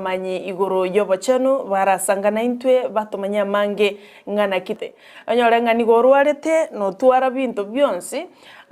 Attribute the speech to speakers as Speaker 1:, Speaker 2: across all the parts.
Speaker 1: Abamanyi igoro y'obochenu barasanga naintwe batomanye amange ng'a naki te. Onyore ng'a nigo orwarete notwara binto bionsi,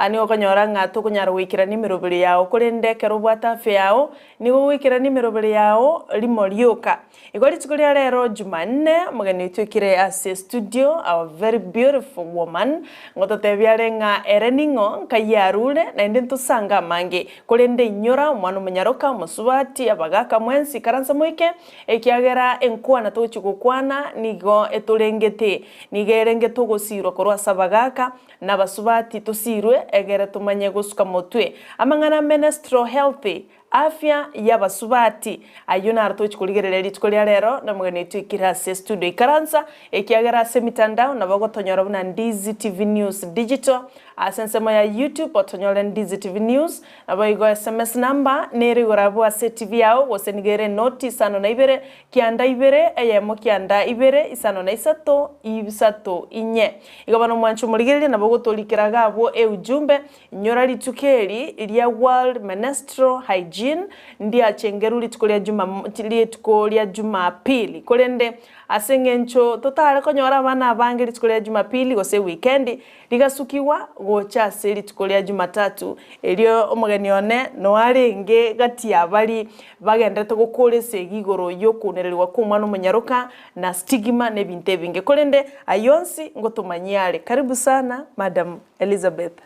Speaker 1: nigo okonyora ng'a tokonyara goikerania emeroberi yao, korende ekero obwate afya yao, nigo ogoikerania emeroberi yao rimo rioka. Igo rituko ria rero Jumanne, omogeni oito oikire ase studio, our very beautiful woman, ngototebia are ng'a ere ning'o, nkai arure, naende ntosange amange. Korende inyora, omwana omonyaroka, omosubati, abagaaka mwensi, ikaransa moike, ekiagera enkwana togochia gokwana nigo etorengete. Nigo erengete ogosiirwa korwa ase abagaaka, na abasubati tosiirwe, egere tomanye gosuka motwe. Amang'ana a Menstrual Health, Afya y'abasubati. Ayio naro togochia korigereria rituko ria rero, na omogeni oito oikire ase estudio ikaransa, ekiagera ase emitandao nabo ogotonyora buna Ndizi TV News Digital, ase ensemo ya YouTube otonyore Ndizi TV News, naboigo SMS number nere igoro abwo ase etibi yao gose nigo ere noti isano na ibere kianda ibere eyemo kianda ibere isano na isato isato inye. Igo bono omwanchi omorigereria nabo ogotorikera iga abwo eujumbe Inyora rituko eri ria World Menstrual Hygiene ndiachengerwe rituko ria Juma rituko ria Jumapili, korende ase eng'encho totare konyora abana abange rituko ria Jumapili gose ewikendi, rigasukigwa gocha ase rituko ria Jumatatu. Erio omogeni one noarenge gati ya baria bagenderete gokora esegi igoro y'okounererigwa kw'omwana omonyaroka na stigma na ebinto ebinge. Korende ayio onsi ngotomanyia are. Karibu sana Madam Elizabeth.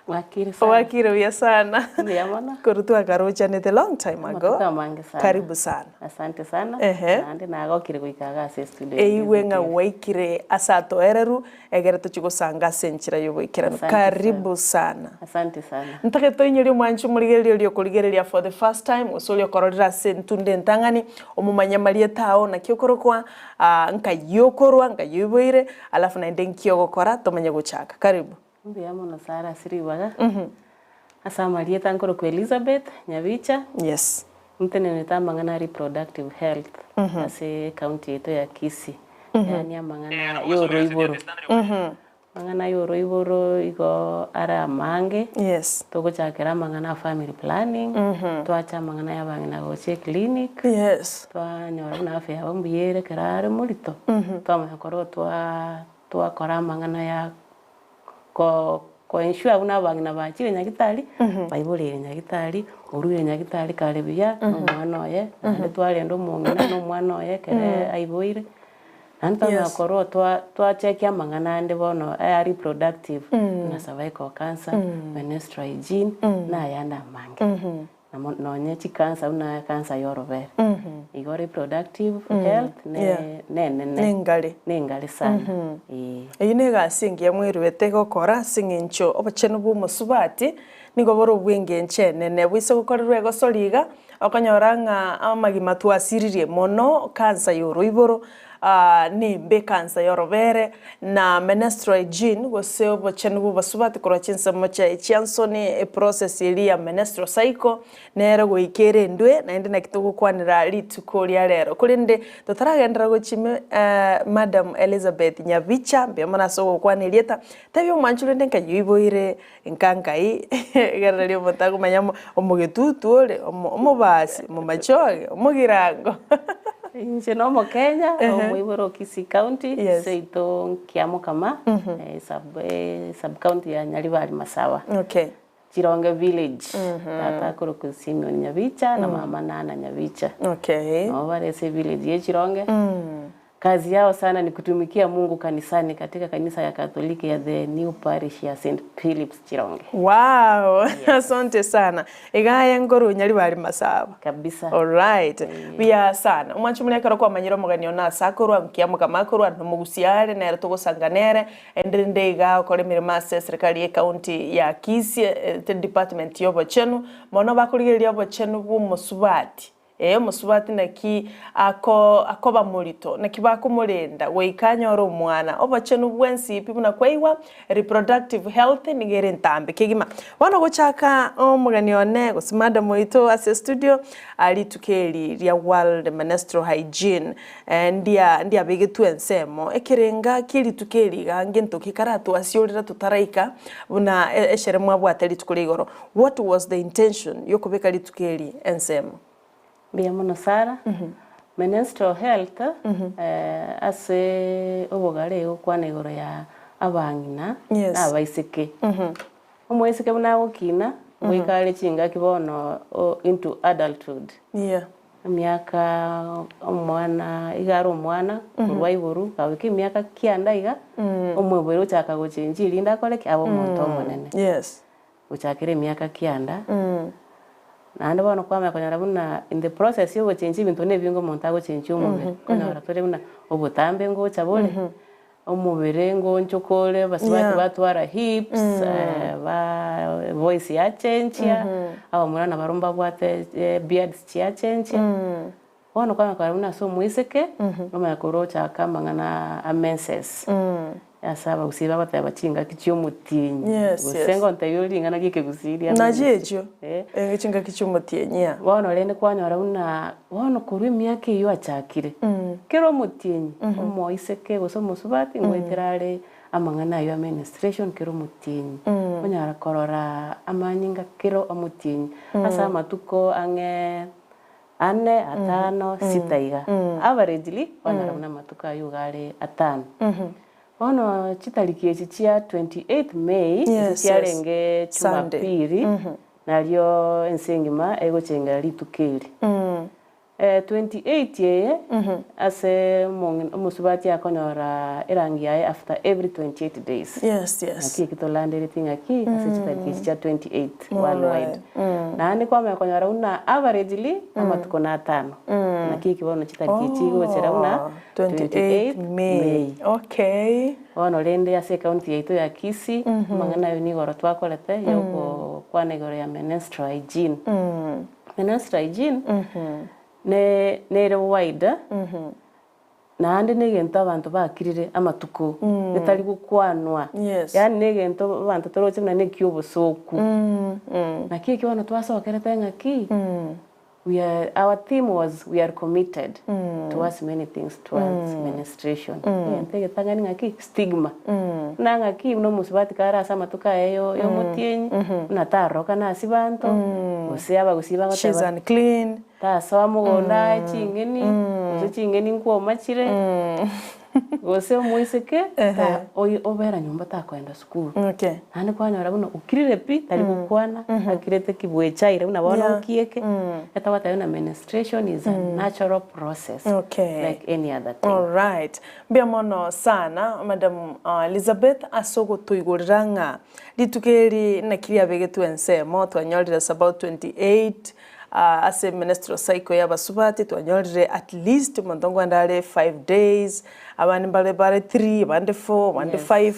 Speaker 2: Wakire sana.
Speaker 1: Wakire buya sana.
Speaker 2: Mbuya mono.
Speaker 1: Korwa twakarochanete long time ago.
Speaker 2: Amatuko amange sana.
Speaker 1: Karibu sana.
Speaker 2: Asante sana.
Speaker 1: Ehe.
Speaker 2: Naende nagokire goika iga ase estudio ya
Speaker 1: Eigwe ng'a
Speaker 2: DVTV.
Speaker 1: gwaikire ase atoereru egere tochie gosanga ase enchera y'oboikeranu.
Speaker 2: Asante
Speaker 1: Karibu sana.
Speaker 2: Asante sana.
Speaker 1: Ntagete oinyore omwanchi omorigereria oria okorigereria for the first time gose oria okororera ase entunda entang'ani, omomanye amarieta ao naki okorokwa, nkai okorwa, nkai oiboire, Alafu naende nki ogokora tomanye gochaka. Karibu.
Speaker 2: Mbuya mono Sarah ase ribaga. Ase amarieta nkorokwa Elizabeth Nyabicha.
Speaker 1: Yes.
Speaker 2: Ntenenerete amang'ana a reproductive health ase ecounty yaito ya Kisii. Yaani amang'ana ya oroiboro. Amang'ana ya oroiboro igo are amange.
Speaker 1: Yes.
Speaker 2: Togochakera amang'ana a family planning, twacha amang'ana ya abang'ina gocha eclinic.
Speaker 1: Yes.
Speaker 2: Twanyora buna afya yabo mbuya ere ekero are morito, twamanya korwa twaa twakora amang'ana ya ko ko ensure buna abang'ina bachire nyagitari, baiboreire nyagitari, oruire nyagitari kare buya, na omwana oye, naende twarenda omong'ina na omwana oye ekere aiboire, naende twamanya
Speaker 1: Yes.
Speaker 2: korwa twa twachekia amang'ana ande bono aya reproductive, buna cervical cancer, menstrual hygiene, na ayande amange. Namo nonye chikansa buna ekansa ya orobere. Igo reproductive health ne
Speaker 1: Yeah.
Speaker 2: nenene.
Speaker 1: Nengare.
Speaker 2: Nengare sana eeh.
Speaker 1: Eyio negasi engiya mweruete gokora ase eng'encho obochenu bw'omosubati nigo bore obw'engencho enene. Boise gokorerwa egosori iga, okonyora ng'a amagima twasiririe mono kansa ya oroiboro, nembe ekansa y'orobere, na menstrual hygiene, gose obochenu bw'obosubati korwa chinsemo chiaye chia nsoni, eprocess eria ya menstrual cycle, nere goika erendwe, naende naki togokwanera rituko ria rero. Korende totaragenderera gochia ime Madam Elizabeth Nyabicha, mbuya mono ase ogokwana erieta, tebia omwanchi rende nkai oiboire nka nkai, ekero riria omonto akomanya omogetutu ore, omobasi, omomachoge, omogirango.
Speaker 2: Inche na omokenya, omoibore o Kisii County,
Speaker 1: Yes.
Speaker 2: seito Nkiamokama, sub sub county ya Nyaribari Masawa,
Speaker 1: Okay.
Speaker 2: Chironge village. Tata akorokwa Simeon Nyabicha na mama Nana Nyabicha.
Speaker 1: Okay.
Speaker 2: Nabo bare ase evillage ya Chironge. Kazi yao sana ni kutumikia Mungu kanisani katika kanisa ya Katholiki ya The New Parish ya St. Philip's Chironge.
Speaker 1: Wow! Asante sana. Iga aye nkorwa Nyaribari Masaba.
Speaker 2: Kabisa.
Speaker 1: Alright. Buya sana. Omwanchi omore ekero kwamanyire omogeni one ase akorwa, nki amokama akorwa, nomogusia are, nere togosanga nere, ende rende iga akore emeremo ase eserikari ye county ya Kisii, department ya obochenu, mono bakorigereria obochenu bwa omosubati. Ee, omosubati naki ako akoba morito, naki bakomorenda goika anyore omwana. Obochenu bwensi pi buna kwaigwa, reproductive health nigo ere entambe kegima. Bono gochaka omogeni one gose madam oito ase studio, rituko eri ria World Menstrual Hygiene ndia ndiabegetwe ensemo, ekerenga kia rituko eri iga ngento ki karatwasiorera totaraika buna eshere mwabwate rituko ria igoro. What was the intention yokobeka rituko eri ensemo?
Speaker 2: Mbuya mono Sarah. Menstrual health ase obogare egokwana igoro ya abang'ina na abaiseke. Omoiseke buna agokina goika are chingaki bono into adulthood. Emiaka omwana iga are omwana korwa igoro kagoika emiaka kianda iga, omobere ochaka gochenji erinde akore ki? Abe omonto omonene. Gochakera emiaka kianda, naende bono kwamanya konyora buna in the process ya ogochenjia ebinto na ebinge omonto agochenjia omobere, okonyora tore buna obotambe ngocha bore, omobere ngonchoka ore, abasubati batwara hips, ba voice yachenjia, abamura nabarobwo mbabwate beards chiachenjia. Bono kwamanya konyora buna ase omoiseke, omanya korwa ochaka amang'ana a menses, ase abagusii bagoteba chingaki chia omotienyi, gose ngontebia ore ring'ana ria ekegusii ria
Speaker 1: Nachi menses. echio, chingaki chia omotienyi, yeah.
Speaker 2: Bono rende kwanyora buna bono korwa emiaka eyio achakire, kera omotienyi, omoiseke gose omosubati ngoetera are amang'ana ayio a menstruation kera omotienyi. Onyara korora amanyinga kera omotienyi, ase amatuko ang'e Ane, atano, sita iga. Averagely, kwanyora buna amatuko ayio iga are atano. Bono chitariki echi chia 28th May, echi chiarenge
Speaker 1: Sunday.
Speaker 2: Jumapili, nario ense engima egochengera rituko eri. 28 eye, ase omong'ina omosubati akonyora erangi yaye after every 28 days. Naki eki tolandereti ng'aki ase chitariki echi chia 28 worldwide. Naende kwamanya konyora buna averagely amatuko na atano. Naki eki bono chitariki echi chigochera buna 28 May.
Speaker 1: Okay.
Speaker 2: Bono rende ase ecounty yaito ya Kisii, amang'ana ayo nigo oro twakorete ya ogokwana igoro ya menstrual hygiene. Menstrual hygiene ne nere wide Naende negento abanto bakirire amatuko getari gokwanwa, yaani negento abanto toroche buna neki'obosooku. Naki ekio bono twasokerete ng'aki, we are, our theme was we are committed towards many things towards menstruation. Egento egetang'ani ng'aki, stigma. Buna ng'aki, buna omosubati kare ase amatuko aye yo yomotienyi, buna tarorokana ase banto, gose abagusii
Speaker 1: She's
Speaker 2: bagoteba
Speaker 1: unclean.
Speaker 2: Tasoa mogondo ae ching'eni, gose ching'eni nkwoma chire, gose omoiseke ta oyo obera nyomba takoenda sukuru.
Speaker 1: Okay.
Speaker 2: Naende kwanyora buna okirire pi, tari gokwana, akirete ki bwechaire buna bono
Speaker 1: Yeah.
Speaker 2: okieke, etogoteba buna menstruation is a natural process
Speaker 1: Okay.
Speaker 2: like any other thing.
Speaker 1: Alright. Mbuya mono sana Madam Elizabeth ase ogotoigorera ng'a rituko eri naki riabegetwe ensemo, twanyorire ase about 28 Ase menstrual cycle y'abasubati twanyorire at least omonto nkoenda are 5 days, abande mbare bare 3, abande 4, abande 5,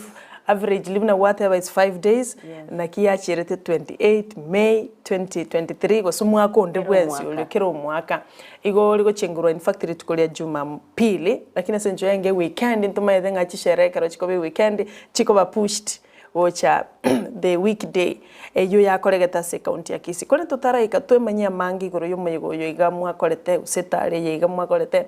Speaker 1: averagely buna gwateba it's 5 days, naki yacherete 28 May 2023 gose omwaka onde
Speaker 2: Kera
Speaker 1: bwensi
Speaker 2: omwaka.
Speaker 1: ore kera omwaka. Igo ore gochengurwa in fact rituko ria Jumapili, lakini ase eng'encho yarenge eweekend ntomaete ng'a chisherehe ekero chikoba eweekend chikoba pushed. gocha the weekday eyio yakoregete ase ecounty ya Kisii. Korende totaraika twemanyie amange igoro y'omoyega oyo iga mwakorete gose etari eye iga mwakorete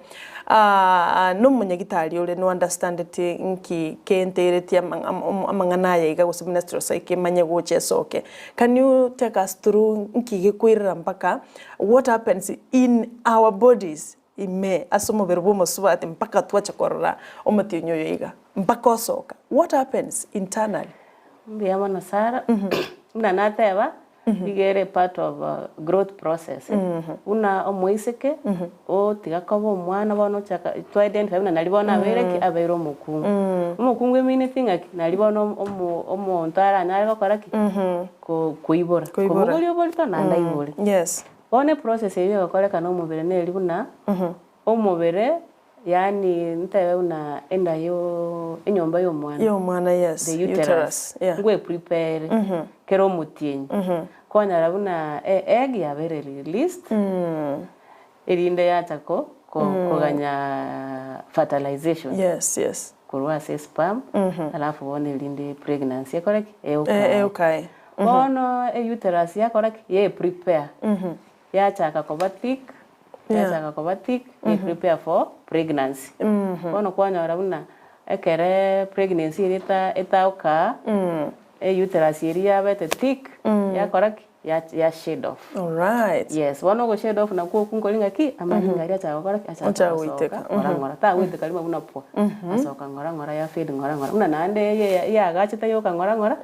Speaker 1: nomonyagitari ore no understandeti nki kenteretie amang'ana aya iga gose buna estrosike emanye gocha esoke. Can you take us through nki gekoirera mpaka what happens in our bodies Ime ase omobere bw'omosubati mpaka twacha korora omotienyi oyo iga, mpaka osoka. What happens internally?
Speaker 2: Mbuya mono Sarah, buna nateba iga ere part of growth process, buna omoiseke otiga koba omwana bono ochaka to identify buna nari bono abeire ki? Abeire omokungu. Omokungu emineti ng'aki? Nari bono omo omonto aranyare gokora ki? Ko koibora,
Speaker 1: Koibora.
Speaker 2: kobogoria oborito naende aibore.
Speaker 1: Yes.
Speaker 2: Bono eprocess eyio egokorekana omobere neri buna, omobere yaani ntebe buna enda yo enyomba ya omwana,
Speaker 1: Y'omwana yes,
Speaker 2: the uterus,
Speaker 1: uterus, yeah.
Speaker 2: ngwe prepare kera omotienyi, kwanyora buna e egg yabeire released, erinde yacha ko koganya fertilization.
Speaker 1: Yes, yes.
Speaker 2: Korwa ase sperm, alafu bono erinde pregnancy ekore ki? Eokae.
Speaker 1: Eokae.
Speaker 2: Bono e uterus yakora ki? Ye prepare. Yachaka koba thick, yachaka koba thick, ye prepare for pregnancy. Bono kwanyora buna ekere pregnancy eria eta etaokaa, e uterus eria yabete thick, yakora ki? Ya ya shade off.
Speaker 1: Alright.
Speaker 2: Yes, bono ogo shade off nakwo okwo nkori ng'aki, amanyinga aria achaka gokora ki? Achaka
Speaker 1: Achaka
Speaker 2: gosoka
Speaker 1: goiteka.
Speaker 2: ng'ora ng'ora, tagoiteka rimo buna pwa, asoka ng'ora ng'ora ya fade ng'ora ng'ora, buna naende eye yagachete yoka ng'ora ng'ora,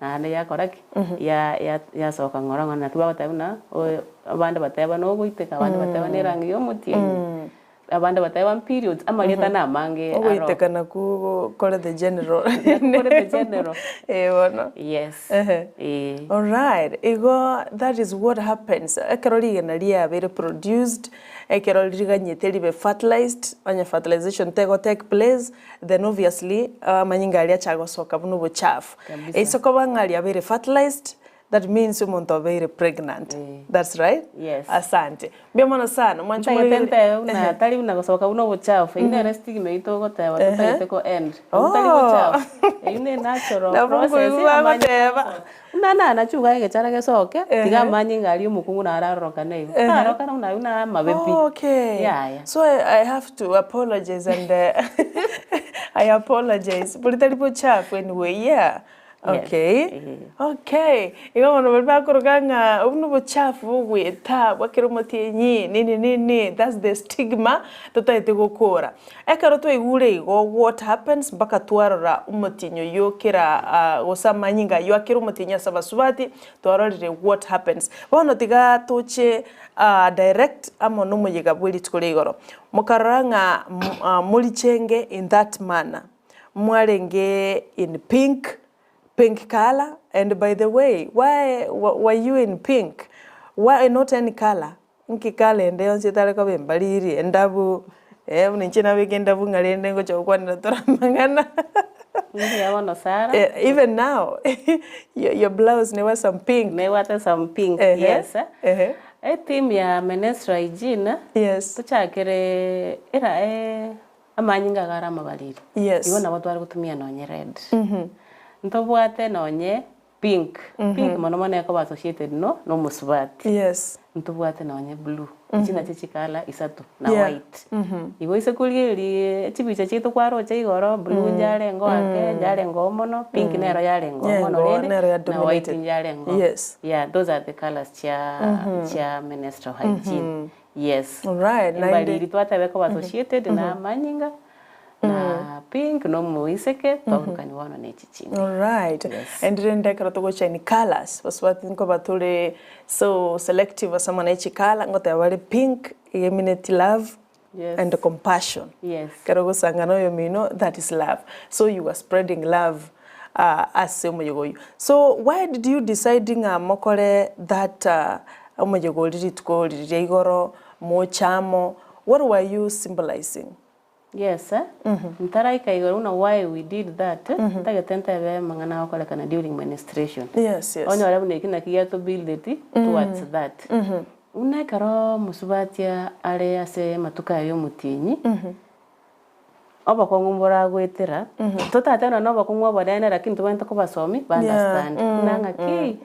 Speaker 2: naende yakora ki? Ya ya yasoka ng'ora ng'ora naki bagoteba buna oyo abande bateba nogoiteka, abande bateba na erangi ya omotienyi. Abande bateba periods, amarieta namange aro.
Speaker 1: Ogoiteka nakwo kore the general.
Speaker 2: Nakwo kore the general.
Speaker 1: Eh bono.
Speaker 2: Yes.
Speaker 1: Ehe.
Speaker 2: Eh.
Speaker 1: Alright, igo that is what happens ekero rigena riabeire produced, ekero riganyete ribe fertilized, onye fertilization tego take place, then obviously amanyinga aria acha gosoka buna obochafu.
Speaker 2: Kabisa.
Speaker 1: Ase koba ng'a riabeire fertilized, That means omonto obeire pregnant. That's right?
Speaker 2: Yes.
Speaker 1: Asante. Mbuya mono sana. Mwanche
Speaker 2: Ntagete
Speaker 1: morigererie.
Speaker 2: ntebe buna tari buna gosoka buna obochafu, eyio nere stigma eyio togoteba totagete ko end. Obwo tari
Speaker 1: Oh.
Speaker 2: bochafu, eyio ne natural
Speaker 1: Nabo
Speaker 2: process
Speaker 1: nkoigwa
Speaker 2: amanyinga
Speaker 1: bagoteba.
Speaker 2: gosoka. Buna nanachi iga egechara gesoke, tiga amanyinga aria omokungu naro arorokane igo. Tarorokana buna aywo na amabe pi.
Speaker 1: Okay.
Speaker 2: Yaya.
Speaker 1: So I have to apologize and I apologize. Bori tari bochafu anyway, yeah. Okay, okay, igo bono baria bakoroka ng'a obwo nobochafu bogoeta bwa kera omotienyi nini nini, that's the stigma totaete gokora. Ekero twaigure igo what happens mpaka twarora omotienyi oyio kera gose amanyinga ayio akera omotienyi ase abasubati, twarorire what happens. Bono tiga toche direct amo nomoyega bwe rituko ria igoro, mokarora ng'a morichenge in that manner. Mwarenge in pink, pink colour and by the way why were you in pink why not any colour nki colour ende yonsi etare koba embariri endabu eh buna inche nabeke endabu ng'a rende ngocha gokwanera tore amang'ana
Speaker 2: Mbuya bono Sarah.
Speaker 1: Even now your your blouse nebwate some pink.
Speaker 2: Nebwate some pink,
Speaker 1: Ehe,
Speaker 2: yes.
Speaker 1: ehe.
Speaker 2: Etheme ya menstrual hygiene,
Speaker 1: Yes.
Speaker 2: tochakere era eh. Amanyinga iga are amabariri.
Speaker 1: Yes.
Speaker 2: Igo nabo tware gotumia nonye red. Ntobwate nonye pink. Pink mono mono ekoba associated no na omosubati.
Speaker 1: Yes.
Speaker 2: Ntobwate nonye blue. Echi nachio chikala isato na
Speaker 1: Yeah.
Speaker 2: white. Igo ase korigereria chibicha chiaito kwaroche igoro, blue njarenge ake, njarenge oo mono, pink nero yarenge oo mono
Speaker 1: Nyengo,
Speaker 2: rende,
Speaker 1: nero ya
Speaker 2: na white
Speaker 1: dominated.
Speaker 2: njarenge oo.
Speaker 1: Yes.
Speaker 2: Yeah, those are the colours chia chia menstrual hygiene. Yes.
Speaker 1: Alright, naende-
Speaker 2: Embariri twatebe koba associated na amanyinga na pink na omoiseke twaburukani bono na echi chinde.
Speaker 1: Alright.
Speaker 2: Yes.
Speaker 1: And rende ekero togocha in colours, basubati nkoba tore so selective ase amang'ana ya chicolour, ngoteba bare pink iga emineti love
Speaker 2: Yes.
Speaker 1: and compassion.
Speaker 2: Yes.
Speaker 1: Ekero ogosanga na oyomino that is love. So you are spreading love ase omoyega oyio. So why did you decide ng'a mokore that omoyega oria rituko riria igoro, moche amo, what were you symbolizing?
Speaker 2: Yes, ntaraika igoro buna why we did that, ntagete ntebe amang'ana agokorekana during menstruation.
Speaker 1: Yes, yes.
Speaker 2: Onyore buna eki naki geto build towards that. Buna ekero omosubati are ase amatuko aya ya omotienyi, Obokong'u mboragoetera, totatebe nonya na obokong'u obonene lakini tobwenerete kobasomi ba understand buna ng'aki,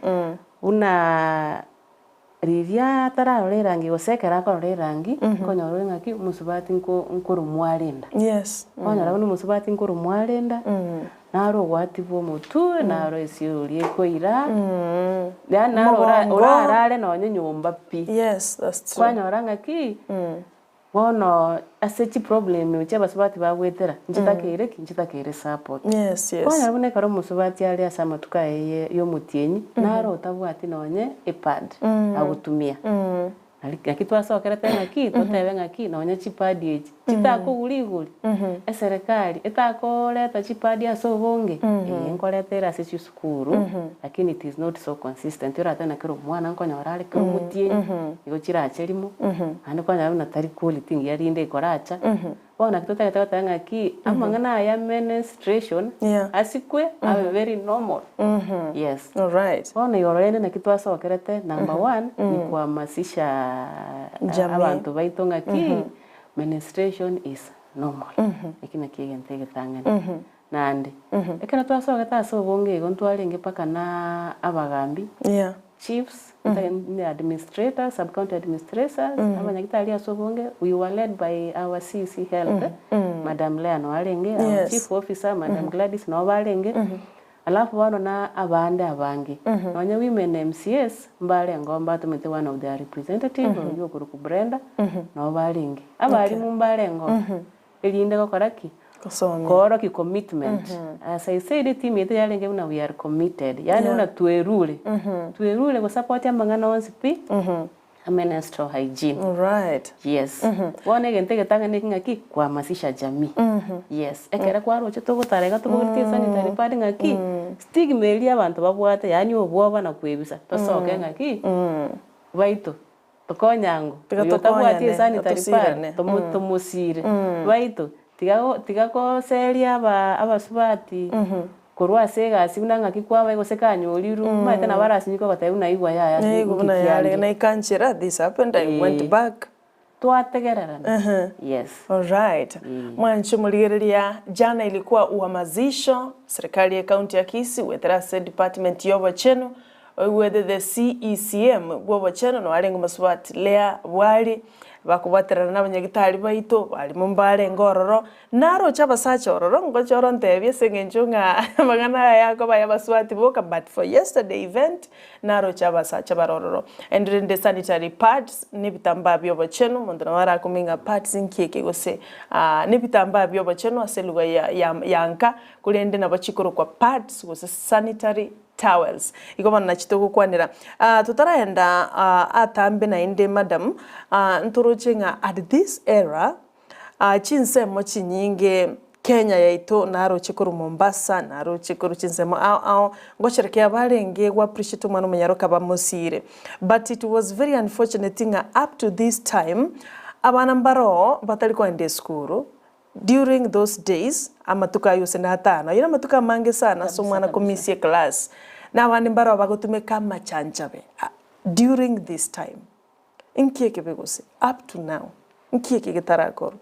Speaker 2: buna riria atararora erangi gose ekero akorora erangi, nkonyora ore ng'aki omosubati nko nkoromwa arenda.
Speaker 1: Yes.
Speaker 2: Kwanyora buna omosubati nkoromwa arenda, naro ogwati bwa omotwe, naro esiori ekoira, yaani naro ora
Speaker 1: Omogongo.
Speaker 2: orarare nonye nyomba pi.
Speaker 1: Yes, that's true.
Speaker 2: Kwanyora ng'aki. Bono ase chiproblem echi abasubati bagoetera, nchitakeire ki? Nchitakeire support.
Speaker 1: Yes, yes.
Speaker 2: Kwanyora buna ekero omosubati are ase amatuko aye ye yomotienyi, naro otabwati nonye epad agotumia. Nari naki twasokerete ng'aki, totebe ng'aki nonye chipad echi, chitakogura igori, eserekari etakoreta chipad ase obonge, eye nkoreta ere ase chisukuru, lakini it is not so consistent oratebe na kera omwana nkonyora are kera omotienyi, igo chirache rimo, naende kwanyora buna tari quality engiya rinde ekoracha, bono naki totagete goteba ng'aki, amang'ana aya menstruation
Speaker 1: Yeah.
Speaker 2: asikwe abe very normal, yes.
Speaker 1: Alright.
Speaker 2: Bono igoro rende naki twasokerete, number one, ni kuhamasisha
Speaker 1: Jamii.
Speaker 2: abanto baito ng'aki, menstruation is normal, eki nakio egento egetang'ani. Naende, ekero twasogete ase obonge igo ntwarenge mpaka na abagambi,
Speaker 1: Yeah.
Speaker 2: chiefs, the administrators, sub county administrators, abanyagitari ase obonge, we were led by our CEC health, Madam Leah no arenge, our
Speaker 1: Yes.
Speaker 2: chief officer, Madam Gladys nabo barenge. Alafu bono na abande abange, nonye women MCAs mbarengeo mbatomete one of their representative oyio okorokwa Brenda, nabo barenge. Abalimu mbarengeo, erinde gokora ki?
Speaker 1: Gosomia.
Speaker 2: Koorokia commitment. As I said etimu yaito yarenge buna we are committed, yaani buna twerure, twerure gosupport amang'ana onsi pi, a menstrual hygiene.
Speaker 1: Alright.
Speaker 2: Yes. Bono egento egetang'ani eki ng'aki, kuhamasisha jamii. Yes. Ekere kwaroche togotara iga tobogoretie esanitary pad ng'aki, stigma eria abanto babwate yaani obwoba na kwebisa, tosoke ng'aki, baito, tokonyango,
Speaker 1: Tiga
Speaker 2: oyo otabwati
Speaker 1: tokonyane,
Speaker 2: esanitary pad,
Speaker 1: tosirane.
Speaker 2: tomo tomosire. Baito, tiga go tiga goseria aba abasubati korwa ase egasi buna ng'aki kwabae gose kanyorirwe, omanyete nabo arasinyeke ogotebia buna igwa yaya ase
Speaker 1: Naigwa buna
Speaker 2: inki
Speaker 1: yare
Speaker 2: kiange.
Speaker 1: naikanchera, this happened, I went
Speaker 2: Eeh.
Speaker 1: back.
Speaker 2: Twategererana, yes.
Speaker 1: Alright. Mwanche morigereria, jana ilikuwa uhamazisho, serikali ye county ya Kisii goetera ase department ya obochenu, oigwete the CECM bwa obochenu no arenge omosubati Leah Bwari, bakobwaterana na abanyagitari baito, barimo mbarenge ororo, Naroche abasacha ororo, ngoche orontebie ase eng'encho ng'a amang'ana aya akoba ay'abasubati boka, but for yesterday event, naroche abasacha bare ororo. And rende sanitary pads, na ebitambaa bi'obochenu, omonto nabo arakumie ng'a pads nki eke gose na ebitambaa bi'obochenu ase elugha ya ya ya nka, korende nabo chikorokwa pads gose sanitary towels. Igo bono nachi togokwanera. Totaraenda atambe naende madam, ntoroche ng'a at this era, Chinsemo chinyinge Kenya yaito naroche korwa Mombasa, naroche korwa chinsemo ao ao, ngosherekea barenge go appreciate omwana omonyaroka bamosiire. But it was very unfortunate ng'a up to this time, abana mbaroo batari kogenda esukuru during those days, amatuko aywo gose na atano, aywo namatuko amange sana ase
Speaker 2: Kabisa,
Speaker 1: omwana
Speaker 2: kabisa.
Speaker 1: komisia eclass. Na abande mbaroo bagotumeka amachanchabe during this time. Inki ekebe gose up to now nki eke getarakorwa?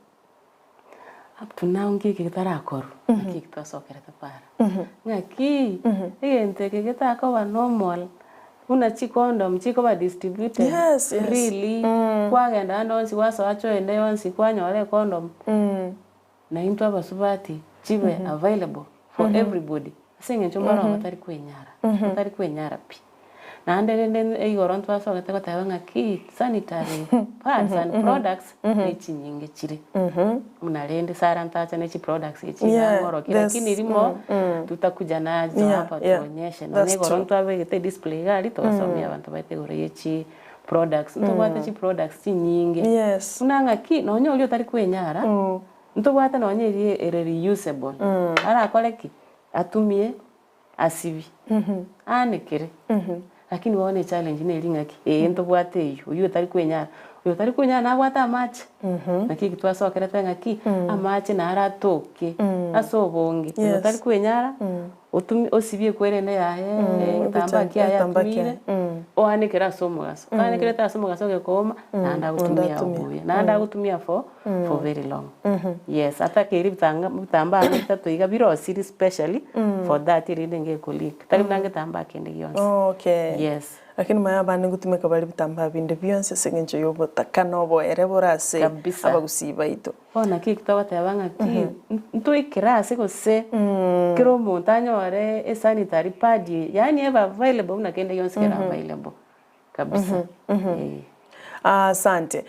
Speaker 2: Up to now nki eke getarakorwa? Naki eki twasokerete para. Ng'aki egento eke getakoba normal buna chicondom chikoba distributed
Speaker 1: Yes, yes.
Speaker 2: freely, kwagenda ande onsi gwasoa choo ende yonsi kwanyora econdom, na intwe abasubati chibe available for everybody ase eng'encho mbaroo batari kwenyara, batari kwenyara pi. Naende rende igoro ntwasogete goteba ng'aki sanitary pads and products ne chinyinge chire. Buna rende Sarah ntacha ne chiproducts echi iga
Speaker 1: Yeah,
Speaker 2: ng'orokie
Speaker 1: there's
Speaker 2: lakini rimo tutakuja nazo
Speaker 1: Yeah,
Speaker 2: hapa
Speaker 1: yeah,
Speaker 2: tuonyeshe. Nonya
Speaker 1: that's
Speaker 2: igoro
Speaker 1: true.
Speaker 2: ntwabegete display iga aria togasomia abanto baito igoro ye chi products. Ntobwate chiproducts chinyinge.
Speaker 1: Yes.
Speaker 2: Buna ng'aki nonya oria otari kwenyara, ntobwate nonya eria ere reusable, arakore ki? Atumie, asibie, aanekere. Lakini bono echallenge neri ng'aki, ee ntobwate eywo, oywo otari kwenyara, oyo otari kwenyara nabwate amache, naki eki twasokerete ng'aki, amache naro atoke ase obonge, oyo otari kwenyara, otumie osibie ekwerende yaye, egetambaa kiaye atumire, oanekere ase omogaso, oanekerete ase omogaso gekooma, naende agotumia obuya, naende agotumia for for very long. Yes, ata keri ebitanga ebitambaa ang'e bitato iga birosiri specially for that erinde ngeko leak, tari buna ngetambaa kende gionsi.
Speaker 1: Okay.
Speaker 2: Yes.
Speaker 1: Lakini maya abande ngotumeka bare ebitambaa binde bionsi ase eng'encho ya obotaka na oboere bore ase
Speaker 2: Kabisa.
Speaker 1: abagusii baito.
Speaker 2: Bono naki eki togoteba ng'aki, ntoikere ase gose kera omonto anyore esanitary pad eye, yaani ebe available buna kende gionsi kere available kabisa, eh.
Speaker 1: Asante.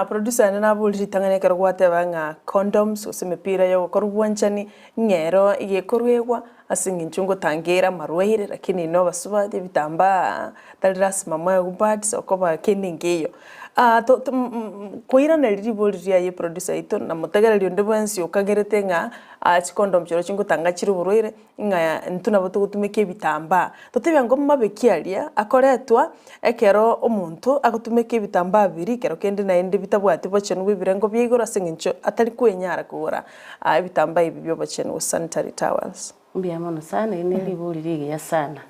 Speaker 1: Producer yane naborie ritang'ani ekero gwateba ng'a condoms gose emepira ya ogokora obwanchani ng'a ero egekoruegwa ase eng'encho ngotangera amarwaire lakini inwe abasubati ebitambaa tari lasima moegwe pads okoba kende nkeiyo. Koiraneria ribori riaye producer oito na motegereri onde bwensi okagerete ng'a chicondom chirochio ngotanga chire oborwaire ng'a intwe nabo togotumeka ebitambaa. Totebia ngo mabeki aria akoretwa ekero omonto agotumeka ebitambaa biria ekero kende naende bitabwati bochenu bwa ebirengo bia igoro ase eng'encho atari kwenyara kogora ebitambaa ebi bia obochenu gose sanitary towels.
Speaker 2: Mbuya mono sana, eri ne ribori rigiya sana.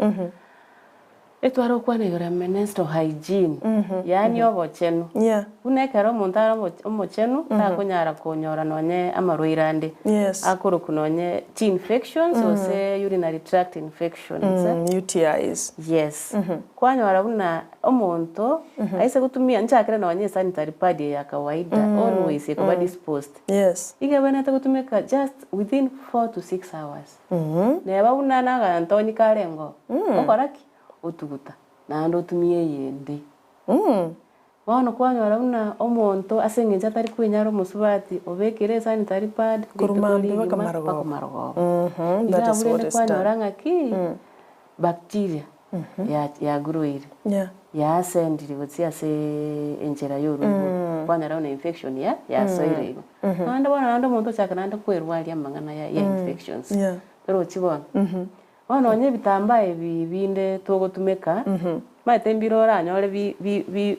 Speaker 2: Etware gokwana igoro ya menstrual hygiene, yaani obochenu.
Speaker 1: Yeah.
Speaker 2: Buna ekero omonto are omo- omochenu, takonyara konyora nonye amarwaire ande.
Speaker 1: Yes.
Speaker 2: Akorokwa nonye chi-infections gose urinary tract infections.
Speaker 1: UTIs.
Speaker 2: Yes. Kwanyora buna omonto aise gotumia nchakere nonye esanitary pad eye ya kawaida always ekoba disposed.
Speaker 1: Yes.
Speaker 2: Iga ebwenerete gotumeka just within 4 to 6 hours. Neba buna nagantonyi karengeo, okora ki? Otuguta, naende otumie eyende. Bono kwanyora buna omonto ase eng'encho atari kwenyara omosubati, obekire esanitary pad
Speaker 1: Korwa
Speaker 2: rituko
Speaker 1: mambia
Speaker 2: rigima
Speaker 1: mpaka marogoba.
Speaker 2: mpaka marogoba.
Speaker 1: That
Speaker 2: Iga
Speaker 1: is
Speaker 2: abwo
Speaker 1: what
Speaker 2: rende
Speaker 1: is done.
Speaker 2: kwanyora ng'aki, bacteria yagroire,
Speaker 1: Yeah.
Speaker 2: yaascendire gochia ase enchera ya oruigo, kwanyora buna infection yasoire igo. Naende bono naende omonto ochaka naende kwerwaria amang'ana ya infections. Torochi bono. Bono nonye ebitambaa ebi binde togotumeka, omanyete mbire oranyore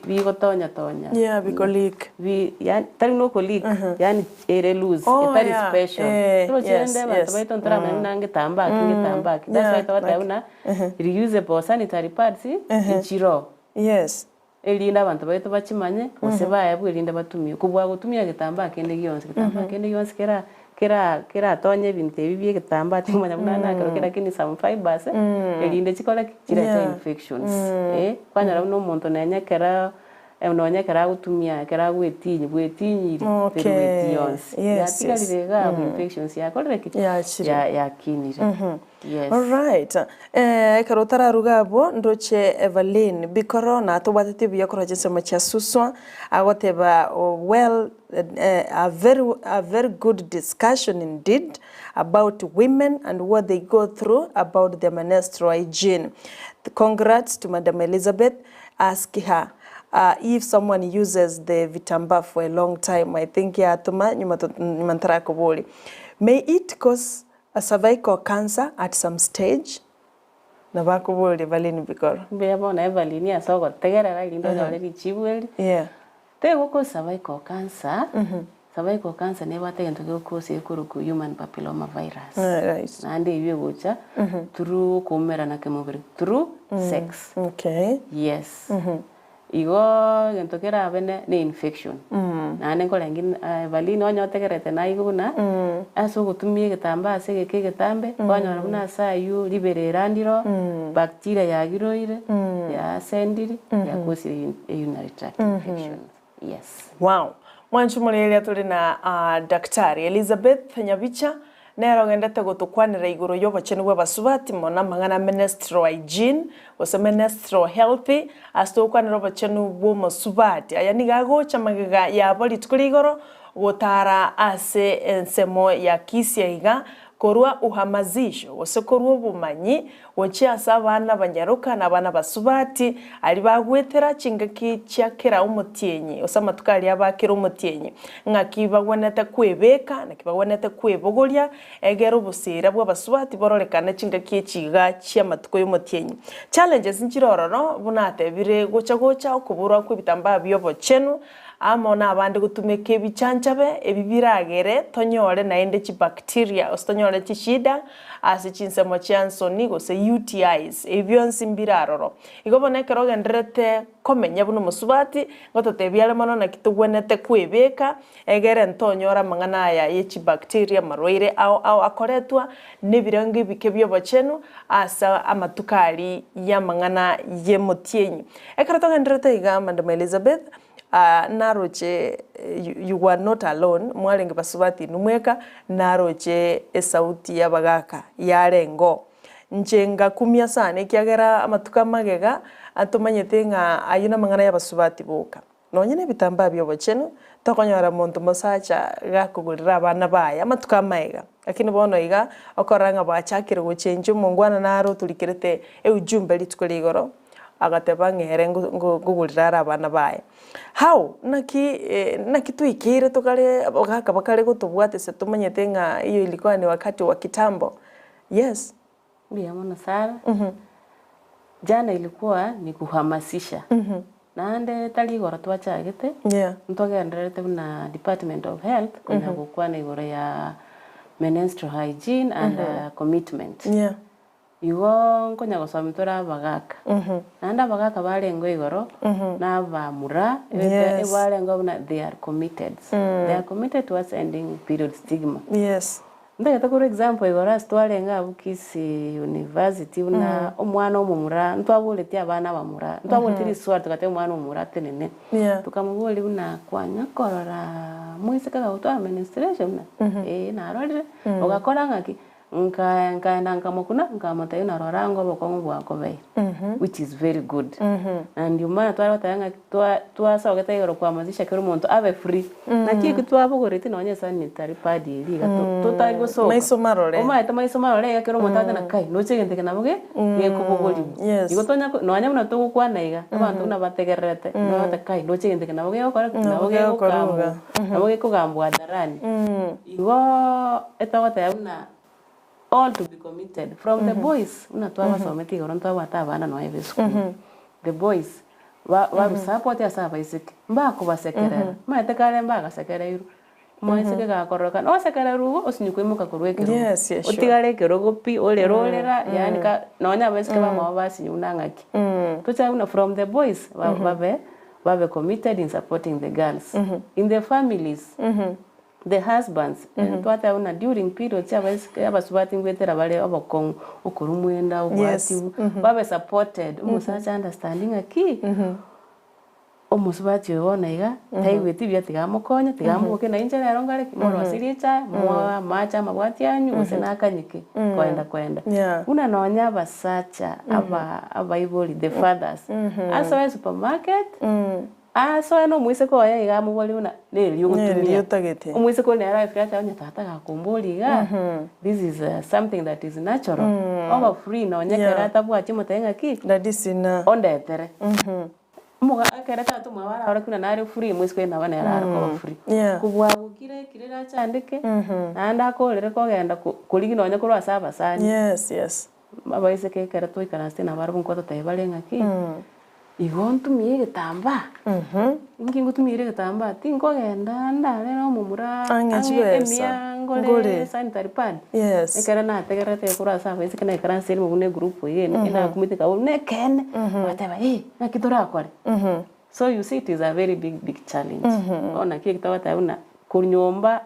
Speaker 2: bigotonya tonya.
Speaker 1: Yeah, biko leak.
Speaker 2: Yani tari na okoleak, yani ere loose,
Speaker 1: Oh,
Speaker 2: etari special. Torochi rende abanto baito ntoramanya buna ngetambaa ki ngetambaa ki. That's why togoteba buna reusable sanitary pads, nchiroo. Erinde abanto baito bachimanye, gose baebwe erinde batumie. Kobua gotumia getambaa kende gionsi, getambaa kende gionsi kera kera keratonye ebinto ebi bia egetambaa timanya buna nakerokia lakini some fibres, erinde chikore ki? Chirete infections kwanyora buna omonto nonye ekero nonye ekero agotumia ekero agoetinyia bwetinyiri terweti yonsi. Yatigarire iga abwo infections yakorire ki?
Speaker 1: Yachire.
Speaker 2: Yakinire. Yes.
Speaker 1: Alright. Ekero otararuga abwo ndoche Evelyn Bikoro natobwatete buya korwa chinsemo chia Suswa agoteba well a very good discussion indeed about women and what they go through about their menstrual hygiene. Congrats to Madam Elizabeth. Ask her if someone uses the vitambaa for a long time. I think yatoma nyuma nyuma ntarakoboria. May it cause a cervical cancer at some stage? Nabo akoboria Evelyn Bikoro.
Speaker 2: Mbuya bono Evelyn ase ogotegerera erinde onyore richibu eri. Tegokos cervical cancer, cervical cancer nebwate egento gegokosia gekorokwa human papilloma virus. Naende eywo egocha through okoumerana kemobere, through sex. Yes. Igo egento kerabe ne infection. Naende nkorengi Evelyn onye otegerete naigwe buna, ase ogotumia egetambaa ase egeka egetambe, kwanyora buna ase aywo riberera ndiro, bacteria yagiroire, yaascendire, yakosire urinary tract infection. Yes.
Speaker 1: Wow. Mwanchi moreria tore na Daktari Elizabeth Nyabicha nere ogendete gotokwanera igoro y'obochenu bw'abasubati mono amang'ana menstrual hygiene gose menstrual health ase togokwanera obochenu bw'omosubati. Aya nigo agocha magega yabo rituko ria igoro gotara ase ensemo ya Kisii iga korwa uhamasisho gose korwa obomanyi gochia ase abana banyaroka na abana basubati aria bagwetera chingaki chia kera omotienyi gose amatuko aria abakera omotienyi ng'aki bagwenerete kwebeka naki bagwenerete kwebogoria egere obosera bwa abasubati bororekane chingaki echi iga chia amatuko ya omotienyi. Challenges nchire ororo buna atebire gocha gocha okoborwa kwa ebitambaa bia obochenu amo na abande gotumeka ebichanchabe ebi biragere tonyore naende chibacteria gose tonyore chishida ase chinsemo chia nsoni gose UTIs ebi bionsi mbire aroro. Igo bono ekero ogendererete komenya buna omosubati, ngototebia are mono naki togwenerete kwebeka egere ntonyore amang'ana aya ye chibacteria amarwaire ao ao akoretwa na ebirengo ebike bia obochenu ase amatuko aria ya amang'ana ya emotienyi. Ekero togendererete iga Madam Elizabeth, naroche you were not alone, mwarenge basubati inwe mweka, naroche esauti y'abagaka yarengeo. Inche ngakumia sana ekiagera amatuko amagega, atomanyete ng'a ayio namang'ana y'abasubati boka. Nonye na ebitambaa bia obochenu, tokonyora monto mosacha gakogorera abana baye amatuko amaega. Lakini bono iga, okorora ng'a bwachakire gochenchia omongwana naro otorikerete eujumbe rituko ria igoro, agateba ng'a ere nkogorera are abana baye. How? Naki naki twaikeire tokare abagaka bakare gotobwatisia tomanyete ng'a hiyo ilikuwa ni wakati wa kitambo? Yes.
Speaker 2: Mbuya mono Sarah. Jana ilikuwa ni kuhamasisha. Naende tari igoro twachagete, ntogendererete buna Department of Health konya gokwana igoro ya menstrual hygiene and commitment. Igo nkonya gosomia tore abagaka, naende abagaka barengeo igoro, na abamura,
Speaker 1: Yes.
Speaker 2: ebarengeo buna they are committed, they are committed towards ending period stigma.
Speaker 1: Yes.
Speaker 2: Ntagete korwa example igoro ase twarenge abwo Kisii University buna omwana omomura, ntwaboretie abana abamura, ntwaboretie riswali togatebia omwana omomura atenene,
Speaker 1: Yeah.
Speaker 2: tokamoboria buna kwanya korora moiseke agagotwara menstruation buna eh narorire, ogakora ng'aki? Nka nkaenda nkamokuna, nkamotebia ng'a rora ango obokong'u bwakobeire, which is very good. Na ndio maana tware goteba ng'a twa twasogete igoro kuhamasisha kera omonto abe free. Naki eki twabogoretie nonye sanitary pad eria iga to totari gosoka.
Speaker 1: Maiso marore.
Speaker 2: Omanyete maiso marore iga kera omonto agote ng'a kai noche egento eke nabo ge gekobogoriwa.
Speaker 1: Yes.
Speaker 2: Igo tonya ko nonye buna togokwana iga, abanto buna bategererete, nigo bagote kai ndoche egento eke nabo gegokora ki?
Speaker 1: Nabo
Speaker 2: Nabo
Speaker 1: gegokorwa
Speaker 2: gegokambwa, nabo gekogambwa hadharani. Igo etogoteba buna all to be committed from the boys buna twabasometi igoro ntwabwate abana nonya be esukuru, the boys ba baru support ase abaiseke, mbakobasekerera, omanyete kare mbagasekereirwe, omoiseke gakororokana osekererwe igo osinye koimoka korwa ekerogo,
Speaker 1: Yes, yes, sure.
Speaker 2: otigare ekerogo pi orere orera yaani ka nonya abaiseke bamwabo basinywa buna ng'aki. Tochake buna from the boys ba babe babe committed in supporting the girls, in the families. The husbands, twateba buna during periods abaiseke abasubati ngoetera bare obokong'u, okorumwa enda,
Speaker 1: Yes.
Speaker 2: obwatibu, babe supported, omosacha understand ng'a ki, omosubati oyo bono iga, taigweti buya tiga amokonye, tiga amoboke na inche rero nkore ki, moroserie echae, moe amache amabwati anywe, gose nakanyeke, koenda koenda.
Speaker 1: Yeah.
Speaker 2: Buna nonya abasacha, aba abaibori, the fathers, asoe supermarket, Asoe nomoiseke oye iga amoborie buna neri
Speaker 1: Neri
Speaker 2: ogotumia.
Speaker 1: otagete.
Speaker 2: Omoiseke oria nere aefire atebe onye tata gakomboria iga, this is something that is natural. Oba free nonye ekero
Speaker 1: Yeah.
Speaker 2: atabwati omotebie ng'aki,
Speaker 1: Daddy sina.
Speaker 2: ondetere. Omoga ekero tata omwabo ararore buna nare free, omoiseke oye nabo nere are koba free.
Speaker 1: Yeah.
Speaker 2: Kobua gokira ekero erachandeke, naende akorere kogenda ko korigia nonye korwa ase abasani.
Speaker 1: Yes, yes.
Speaker 2: Abaiseke ekero twaikaransete nabarabwo nkototebia bare ng'aki, Igo ntumie egetambaa, inki ngotumiera egetambaa? Tinkogenda ndare na omomura
Speaker 1: Ang'e
Speaker 2: ang'e
Speaker 1: chibesa,
Speaker 2: emiya ngore
Speaker 1: ngore.
Speaker 2: sanitary pad.
Speaker 1: Yes.
Speaker 2: Ekero nategererete korwa ase abaiseke naikaranse rimo buna egroup iga ene enakumete nkaboria buna ekeene, bagateba eh, naki torakore? So you see it is a very big big challenge. Bono naki eki togoteba buna korwa nyomba.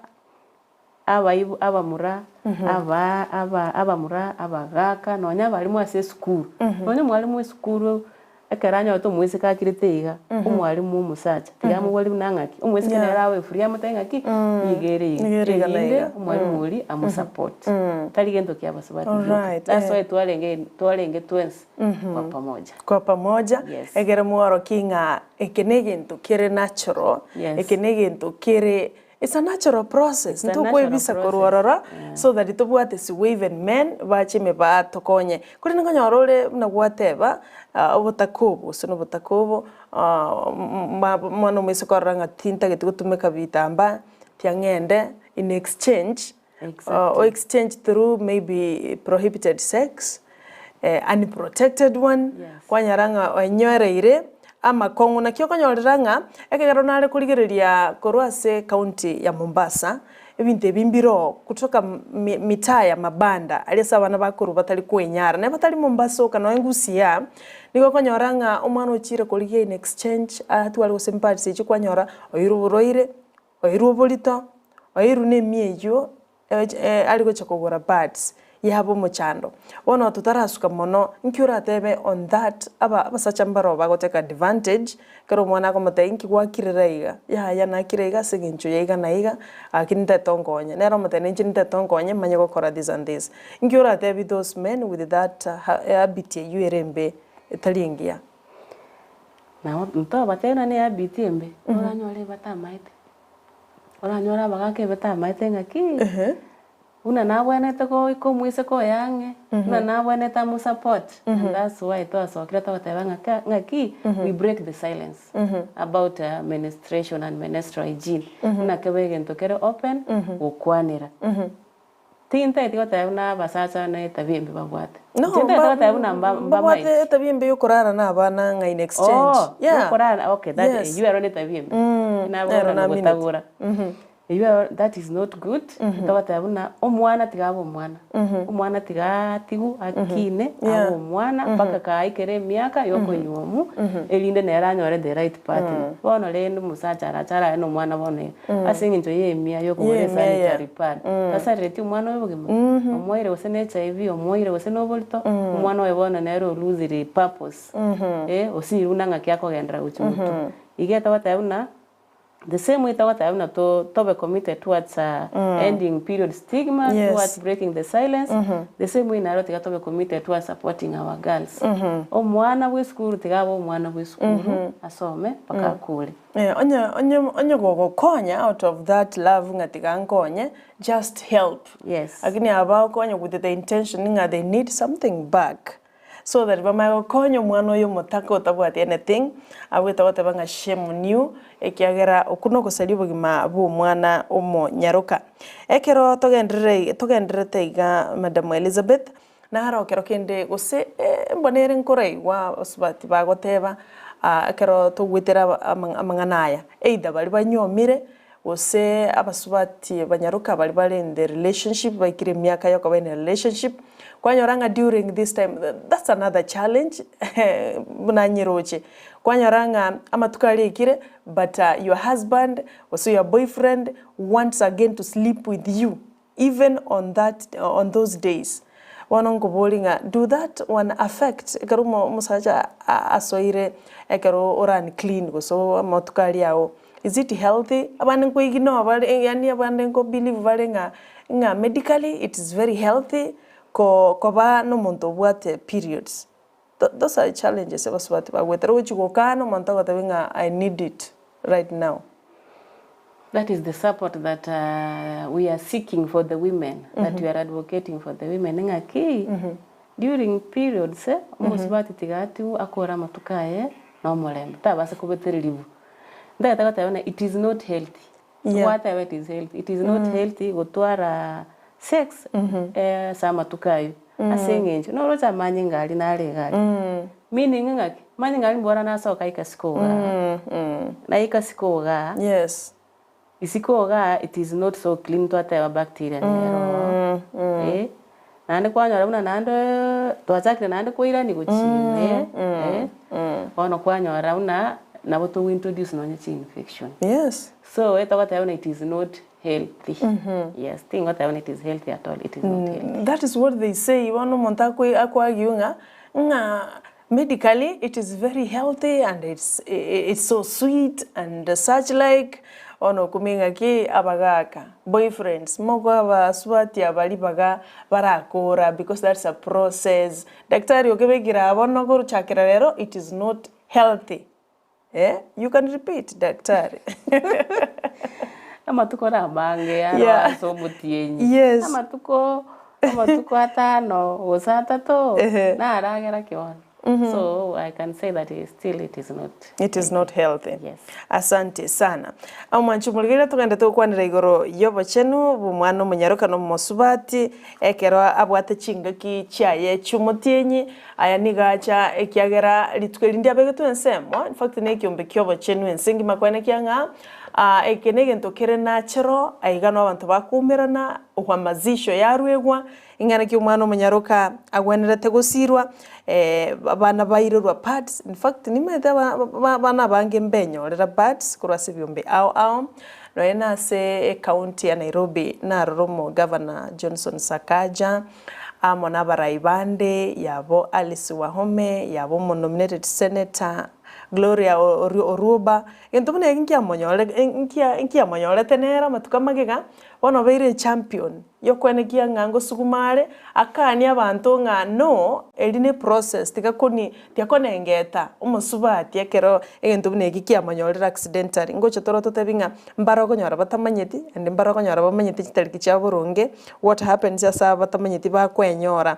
Speaker 2: Abaibu abamura, aba aba abamura, abagaaka, nonya abalimu ase esukuru. Nonya omwalimu esukuru ekero anyorete omoiseke akirete iga, omwalimu omosacha, tiga amobori buna ng'aki, omoiseke nere abe free amotebie ng'aki, nigo ere iga,
Speaker 1: Nigo ere iga na
Speaker 2: erinde
Speaker 1: iga.
Speaker 2: omwalimu oria amosupport. Tari gento kia abasubati gioka.
Speaker 1: Alright,
Speaker 2: That's
Speaker 1: eh.
Speaker 2: why twarenge twarenge twensi kwa pamoja.
Speaker 1: Kwa pamoja,
Speaker 2: Yes.
Speaker 1: ekero mworokia ng'a eke na egento kere natural,
Speaker 2: Yes.
Speaker 1: eke na egento kere It's a natural process,
Speaker 2: It's a natural
Speaker 1: ntokoebisa korwa
Speaker 2: process.
Speaker 1: ororo so that tobwatesiwe even men bache ime batokonye. Korende nkonyora ore buna gwateba obotaka obo gose na obotaka obo mwana omoiseke orore ng'a tintageti gotumeka bitambaa tiang'ende in exchange o exchange through maybe prohibited sex, unprotected one, kwanyora ng'a oenyoereire amakong'u. Naki okonyorera ng'a ekero nare korigereria korwa ase ecounty ya Mombasa, ebinto ebi mbiroo kutoka mitaa ya mabanda aria ase abana bakorwa batari koenyara, neba tari Mombasa oka nonya Gusii aa, nigo okonyora ng'a omwana ochire korigia in exchange atware gose mpads echio kwanyora oirwe oborwaire, Oirwe oborito, oirwe nemia eyio are gocha kogora pads yaba omochando. Bono totarasuka mono, nki oratebe on that aba abasacha mbaro bagotake advantage, ekero omwana akomotebia nki gwakirera iga, yaya nakire iga ase eng'encho ya iga na iga, gaki nintete onkonye. Nere omotebia ninche nintete onkonye manye gokora this and this. Nki oratebi those men with that habit eyio ere embe etari engiya?
Speaker 2: Nabo ntobatebie buna ne habit embe, oranyore batamaete, oranyore abagaka ebatamaete ng'aki, buna nabwenerete goika omoiseke oye ang'e, buna nabwenerete amo support, and that's why twasokire togoteba ng'a ng'aki, we break the silence about menstruation and menstrual hygiene, buna kebe egento kere open, gokwanera. Tintageti goteba buna abasacha na etabia embe babwate.
Speaker 1: No,
Speaker 2: Tintageti
Speaker 1: mba-
Speaker 2: goteba buna mba-
Speaker 1: mbabwate
Speaker 2: mbamaeti.
Speaker 1: etabia embe yokorara na abana ng'a in exchange.
Speaker 2: Oh,
Speaker 1: Yeah.
Speaker 2: yokorara okay that
Speaker 1: Yes.
Speaker 2: eywo ero netabia embe.
Speaker 1: Mm,
Speaker 2: Nabwo
Speaker 1: ero
Speaker 2: na
Speaker 1: namineti.
Speaker 2: gotagora. Eywo that is not good, togoteba buna omwana tiga abe omwana, omwana tiga atigwe akine abe omwana mpaka kaikere emiaka ya okonywomu, erinde nere anyore the right partner. Bono rende omosacha arache arare na omwana bono iga, ase eng'encho ya emia ya okogora esanitary pad, tasarereti omwana oye obogima, omoeire gose na HIV, omoeire gose na oborito, omwana oye bono nere o losire purpose, osinyire buna ng'aki akogenderera gochia motwe. Iga togoteba buna. The same way togoteba buna to tobe committed towards ending period stigma, towards breaking the silence, the same way naro tiga tobe committed towards supporting our girls. Omwana bwa esukuru tiga abe omwana bwa esukuru, asome mpaka akore.
Speaker 1: Onye onye onye gogokonya out of that love ng'a tiga nkonye, just help.
Speaker 2: Yes.
Speaker 1: Lakini aba okonya with the intention ng'a they need something back. So that bamanye gokonya omwana oyo omotaka otabwati anything, abwete goteba ng'a shame on you, ekiagera okwo nogosaria obogima bwa omwana omonyaroka. Ekero togenderere togendererete iga Madam Elizabeth, naro ekero kende gose mbona ere nkoraigwa abasubati bagoteba ekero togwetera amang'ana aya, either baria banyomire, gose abasubati banyaroka baria bare in the relationship baikire emiaka ya okoba in a relationship, kwanyora ng'a during this time that's another challenge buna nyeroche, kwanyora ng'a amatuko aria aikire but your husband gose your boyfriend wants again to sleep with you even on that on those days. Bono nkoborie ng'a do that one affect ekero omo omosacha asoire ekero ore unclean gose amatuko aria ao, is it healthy? Abande nkoignore bare yaani abande nko believe bare ng'a ng'a medically it is very healthy ko koba na omonto obwate periods. Those are challenges abasubati bagwetera ogochia gokana omonto agotebia ng'a I need it right now.
Speaker 2: That is the support that we are seeking for the women, that we are advocating for the women ng'aki during periods omosubati tiga atigwe akore amatuko aye na omorembe tabasa kobetereriwa. Ntagete goteba ng'a it is not healthy, gwateba it is healthy, it is not healthy gotwara sex ase amatuko aywo ase eng'encho noroche amanyinga aria nare iga aria meaning ng'aki amanyinga aria mbora nasoka aika isiko igaa naika isiko igaa
Speaker 1: Yes.
Speaker 2: isiko igaa it is not so clean twateba bacteria nero oo eh naende kwanyora buna naende twachakire naende koirani gochia ime eh bono kwanyora buna nabo togo introduce nonye chi infection
Speaker 1: Yes.
Speaker 2: so etogoteba buna it is not healthy yes tingoteba buna it is healthy at all it is not healthy.
Speaker 1: That is what they say bono omonto akoi ako argue ng'a ng'a medically it is very healthy and it's it's so sweet and such like bono okumia ng'aki abagaka boyfriends mokoa abasubati aba ribaga barakora because that's a process daktari okebekire aa bono gochakera rero it is not healthy. Eh, you can repeat daktari.
Speaker 2: Amatuko namange aro
Speaker 1: Yeah.
Speaker 2: ase omotienyi.
Speaker 1: Yes.
Speaker 2: Amatuko amatuko atano gose atato
Speaker 1: Ehe.
Speaker 2: naragera ki bono. So I can say that still it is not
Speaker 1: It is not healthy.
Speaker 2: Yes.
Speaker 1: Asante sana. Omwanchi omorigereria togende togokwanera igoro y'obochenu bw'omwana omonyaroka na omosubati ekero abwate chingaki chiaye chi'omotienyi Aya nigo acha ekiagera rituko eri ndiabegetwe ensemo, in fact nekiombe ki'obochenu ense engima kwenekia ng'a eke negento kere natural, aiga noo abanto bakoumerana, uhamasisho yaruegwa, ing'ana ki omwana omonyaroka agwenerete gosirwa, abana bairerwa pads, in fact nimanyete aba abana abange mbenyorera pads korwa ase ebiombe ao ao, nonya na ase ecounty ya Nairobi narora omogavana Johnson Sakaja. Amo nabarai bande, yabo Alice Wahome, yabo omonominated senator Gloria Oruba, egento buna eki nkiamonyore nkiamonyorete nere amatuko amagega, bono obeire echampion yokwenekia ng'a ngosuguma are, akanie abanto ng'a no, eri ne process tiga koni tiga konengeta omosubati ekero egento buna eki kiamonyorire accidentally, ngocha toro totebi ng'a mbare okonyora batamanyeti, naende mbare okonyora bamanyete chitariki chia boronge, what happens ase aba batamanyeti bakwenyora.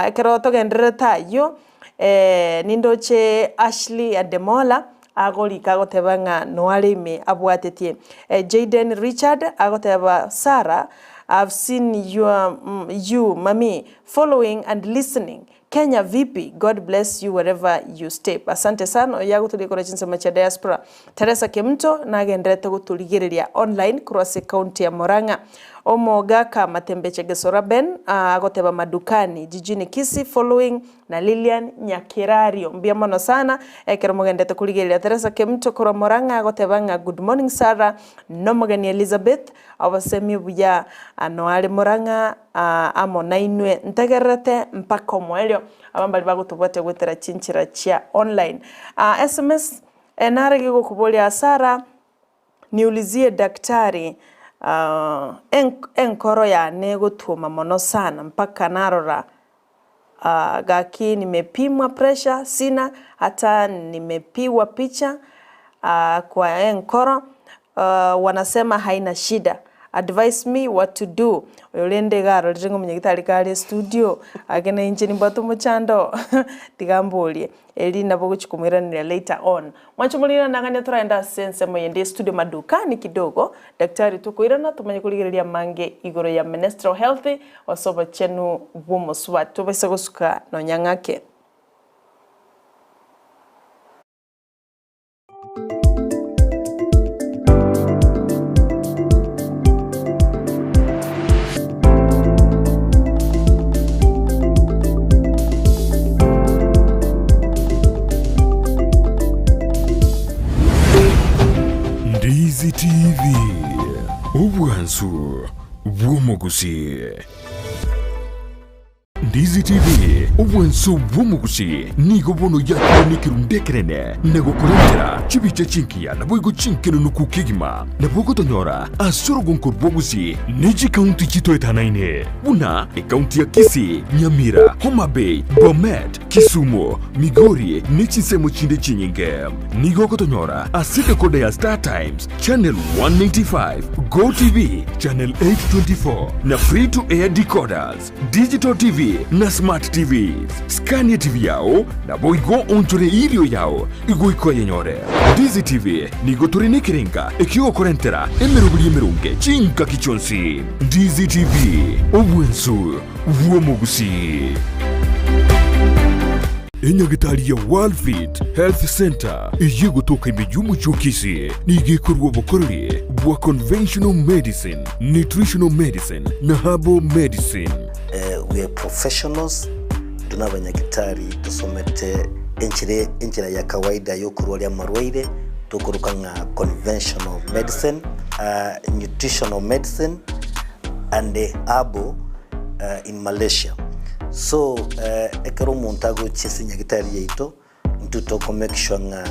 Speaker 1: Ekero togendererete ayio, nindoche Ashley Ademola agorika agoteba ng'a noare ime abwatetie. Jayden Richard agoteba Sarah, I've seen your you mummy following and listening. Kenya vipi? God bless you wherever you step. Asante sana oyo agotoria korwa chinsemo chia diaspora. Teresa Kemunto nagenderete gotorigereria online korwa ase county ya Murang'a. Omogaka Matembeche Gesora Ben agoteba Madukani jijini Kisii following na Lilian Nyakerario. Mbuya mono sana ekero mogenderete korigereria. Teresa Kemunto korwa Murang'a agoteba ng'a good morning Sarah nomogeni Elizabeth obosemi obuya noare Murang'a amo nainwe ntegererete mpaka omoerio. Aba mbaria bagotobwatia goetera chinchera chia online. Sms narege gokoboria Sarah Niulizie daktari enkoro yane gotwoma mono sana mpaka narora gaki nimepimwa pressure sina hata nimepigwa picha kwa enkoro wanasema haina shida advise me what to do. Oyo rende iga arorire ng'a omonyagitari kare studio ake na inche nimbwate omochando tiga mborie. Eri nabo ogochia komoiraneria later on. Mwanche morirane nang'ania toraende ase ensemo eyende ye studio madukani kidogo, daktari tokoirana tomanye korigereria amange igoro ya menstrual health gose obochenu bw'omosubati tobaisa gosuka nonya ng'ake.
Speaker 3: Ndizi TV, obwansu bw'omogusii. Ndizi TV, obwansu bw'omogusii, nigo bono yakire nekerundu ekenene na gokorentera chibicha chingiya naboigo chinkenenuku kegima. Nabo ogotonyora ase orogonko rw'ogusii ne chikaunti chitoetanaine buna ekaunti ya Kisii, Nyamira, Homa Bay, Bomet, Kisumu, Migori ne chinsemo chinde chinyinge. Nigo ogotonyora ase decoder ya Star Times, Channel 195, Go TV, Channel 824 na Free to Air decoders, Digital TV na Smart TVs. Skania TV yao naboigo onchore irio yao igoika oyenyore. Ndizi TV nigo tore nekerenga ekiogokorentera emeroberi emeronge chingaki chionsi. Ndizi TV, obwensu bw'omogusii. Enyagitari ya Worldfit Health Centre eyio egotoka ime y'omochie o Kisii nigo ekorua obokoreri bwa conventional medicine, nutritional medicine na herbal medicine.
Speaker 4: We are professionals, intwe nabanyagitari tosomete enchera enchera ya kawaida yokorwaria amarwaire tokoroka ng'a conventional medicine, nutritional medicine and herbal in Malaysia. So ekero omonto agochia ase nyagitari yaito, intwe toko make sure ng'a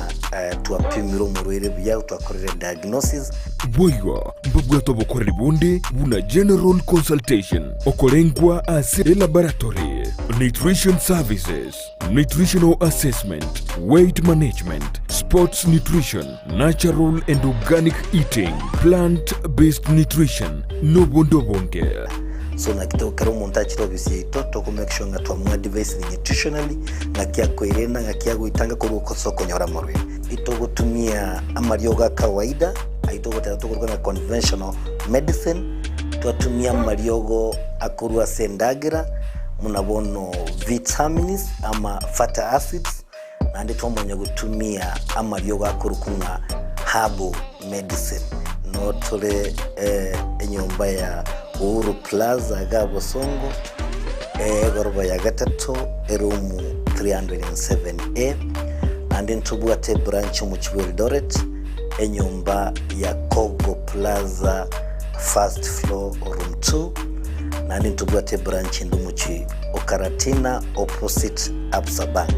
Speaker 4: twapimire omorwaire buya, twakorire diagnosis.
Speaker 3: Boigo mbabwate obokoreri bonde buna general consultation, okorengwa ase elaboratory, nutrition services, nutritional assessment, weight management, sports nutrition, natural and organic eating, plant based nutrition, nobonde obonge.
Speaker 4: So naki to ekero omonto achire ofisi yaito toko make sure ng'a twamoadvisire nutritionally, ng'aki akoerenda, ng'aki agoitanga korwa ase okonyora amarwaire. Itogotumia amariogo a kawaida ayio togoteba tokoruga ng'a conventional medicine, twatumia amariogo akorwa ase endagera buna bono vitamins ama fatty acids, Naende twamanya gotumia amariogo akorokwa ng'a herbal medicine. Noo tore enyomba ya Uhuru Plaza iga Bosongo, egoroba ya gatato, eroom 307A. Naende ntobwate ebranch omochie bwa Eldoret, enyomba ya Kogo Plaza first floor room 2. Naende ntobwate ebranch ende omochie o Karatina opposite Absa Bank.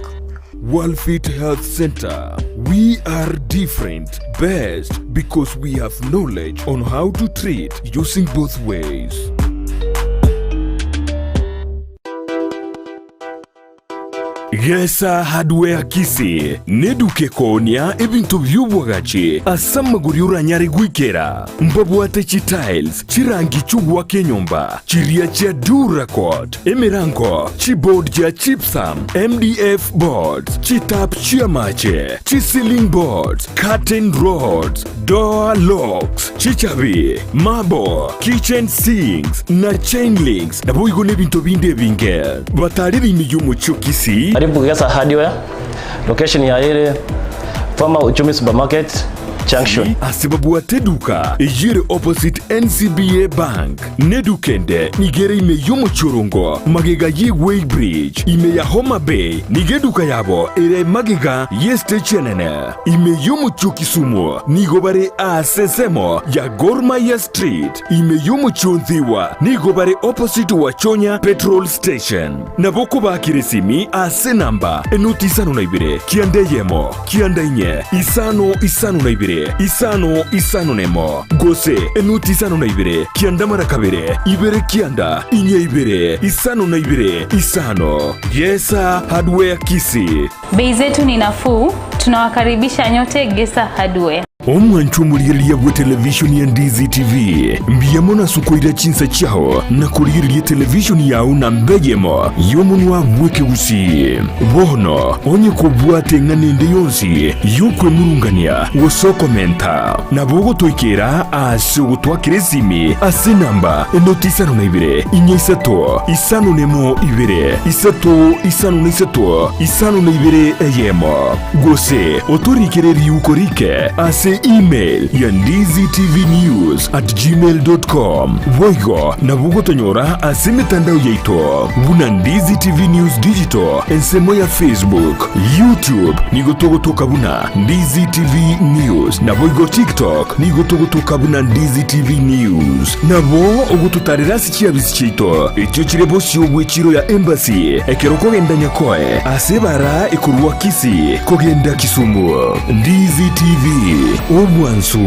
Speaker 3: Worldfit Health Centre, We are different, best because we have knowledge on how to treat using both ways. Gesa Hardware Kisii neduka ekoonia ebinto bi'obwagachi ase amagori oranyare goikera. Mbabwate chitiles, chirangi chi'ogoaka enyomba, chiria chia Duracoat, emerango, chiboard chia gypsum, MDF boards, chitap chi'amache, chi-ceiling boards, curtain rods, door locks, chichabi, marble, kitchen sinks, na chain links, naboigo nebinto binde ebinge. Batarire ime y'omochie o Kisii.
Speaker 5: Karibu Gesa Hardware, location yaye ere former Uchumi Supermarket Junction.
Speaker 3: Ase babwate eduka eyio ere opposite NCBA Bank, na eduka ende nigo ere ime y'omochie Orongo, magega ye Weigh Bridge, ime ya Homa Bay nigo eduka yabo ere magega y'estage enene. Ime y'omochie o Kisumu nigo bare aase ensemo ya Gor Mahia Street. Ime y'omochie o Nthiwa nigo bare opposite Wachonya Petrol Station. Nabo okobakera esimi ase enamba enoti 52 9 9 4 5 5 2 5 5 1 gose enoti 52 9 2 2 9 4 2 5 5. Gesa Hardware Kisii.
Speaker 6: Bei zetu ni nafuu, tunawakaribisha nyote Gesa Hardware.
Speaker 3: Omwanchwa omorigereria bw'etelevishoni ya Ndizi TV, mbuya mono ase okoira chinsa chiao na korigereria etelevishoni yao namba eyemo y'omonwa bw'ekegusii. Bono onye kobwate eng'ana ende yonsi y'okwemurungania gose okomenta, nabo ogotoikera ase ogotwakera esimi ase enamba enoti 52 4 5 1 2 3 5 3 52 1, gose otorikere riuko rike ase email ya ndizitvnews@gmail.com. Boigo nabo ogotonyora ase emetandao yaito buna Ndizi TV News Digital ensemo ya Facebook, YouTube nigo togotoka buna Ndizi TV News, naboigo TikTok nigo togotoka buna Ndizi TV News. Nabo ogototarera ase chiabisi chiaito echio chire bosio bw'echiro ya Embassy ekero okogenda Nyakoe ase ebara ekorwa Kisii kogenda Kisumu. Ndizi TV, obwansu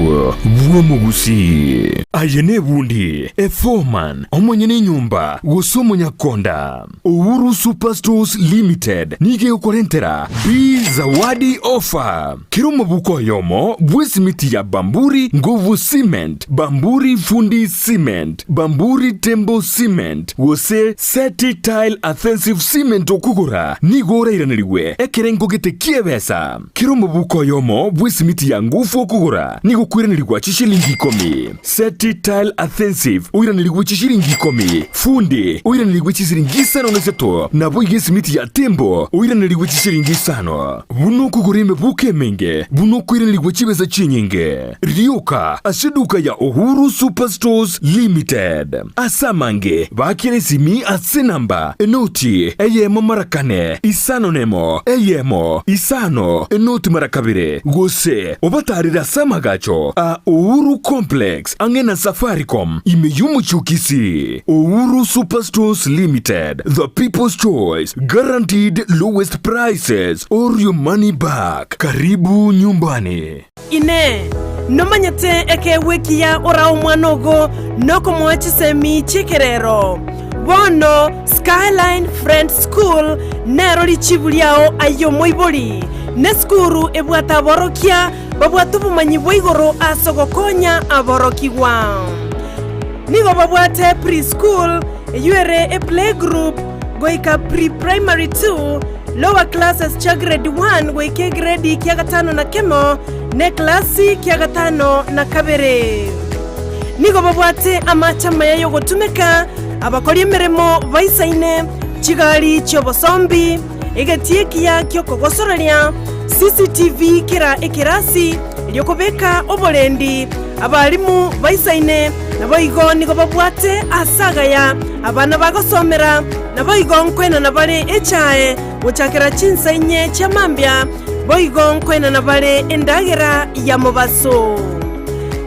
Speaker 3: bw'omogusii. Aye nebundi, eforeman, omonyene enyomba, gose omonyakonda. Uhuru Super Stores Limited nigo egokorentera Bi Zawadi Offer. Kera omobuko oyomo bw'esimiti ya Bamburi Nguvu Cement, Bamburi Fundi Cement, Bamburi Tembo Cement, gose Seti Tile Adhesive Cement okogora nigo orairanerigwe ekerengo gete ki'ebesa. Kera omobuko oyomo bw'esimiti ya Nguvu okogora nigo okoiranerigwa chishilingi ikomi. Seti Tile Adhesive oiranerigwe chishilingi ikomi. Fundi oiranerigwe chisiringi isano na isato, naboigo esimiti ya Tembo oiranerigwe chishilingi isano. Buna okogora emebuko emenge, buna okoiranerigwa chibesa chinyinge. Rioka ase eduka ya Uhuru Super Stores Limited. Ase amange, baakera esimi ase enamba enoti eyemo mara kane, isano nemo, eyemo, isano, enoti mara kabere, gose obatarere ase amagacho a Uhuru Complex ang'e na Safaricom ime y'omochie o Kisii. Uhuru Super Stores Limited, the people's choice, guaranteed lowest prices or your money back. Karibu nyumbani.
Speaker 1: Inee! Nomanyete ekeegwa ekiya orae omwana ogo nokomoa chisemi chi'ekerero? Bono Skyline Friends School nero richibu riao aye omoibori. Nesukuru ebwate aborokia babwate obomanyi bwa igoro ase ogokonya aborokigwa. Nigo babwate pre-school, eyio ere eplaygroup, goika pre-primary 2, lower classes chia grade 1 goika egredi kia gatano na kemo, na eklasi kia gatano na kabere. Nigo babwate amache amaya y'ogotumeka, abakori emeremo baisaine, chigari chi'obosombi, egetii ekiya gi'okogosoreria, CCTV kera ekerasi, erio kobeka oborendi abarimu baisaine, naboigo nigo babwate aase agaya abana bagosomera, naboigo nkoenana bare echae gochakera chinsa inye chia mambia, boigo nkoenana bare endagera ya mobaso.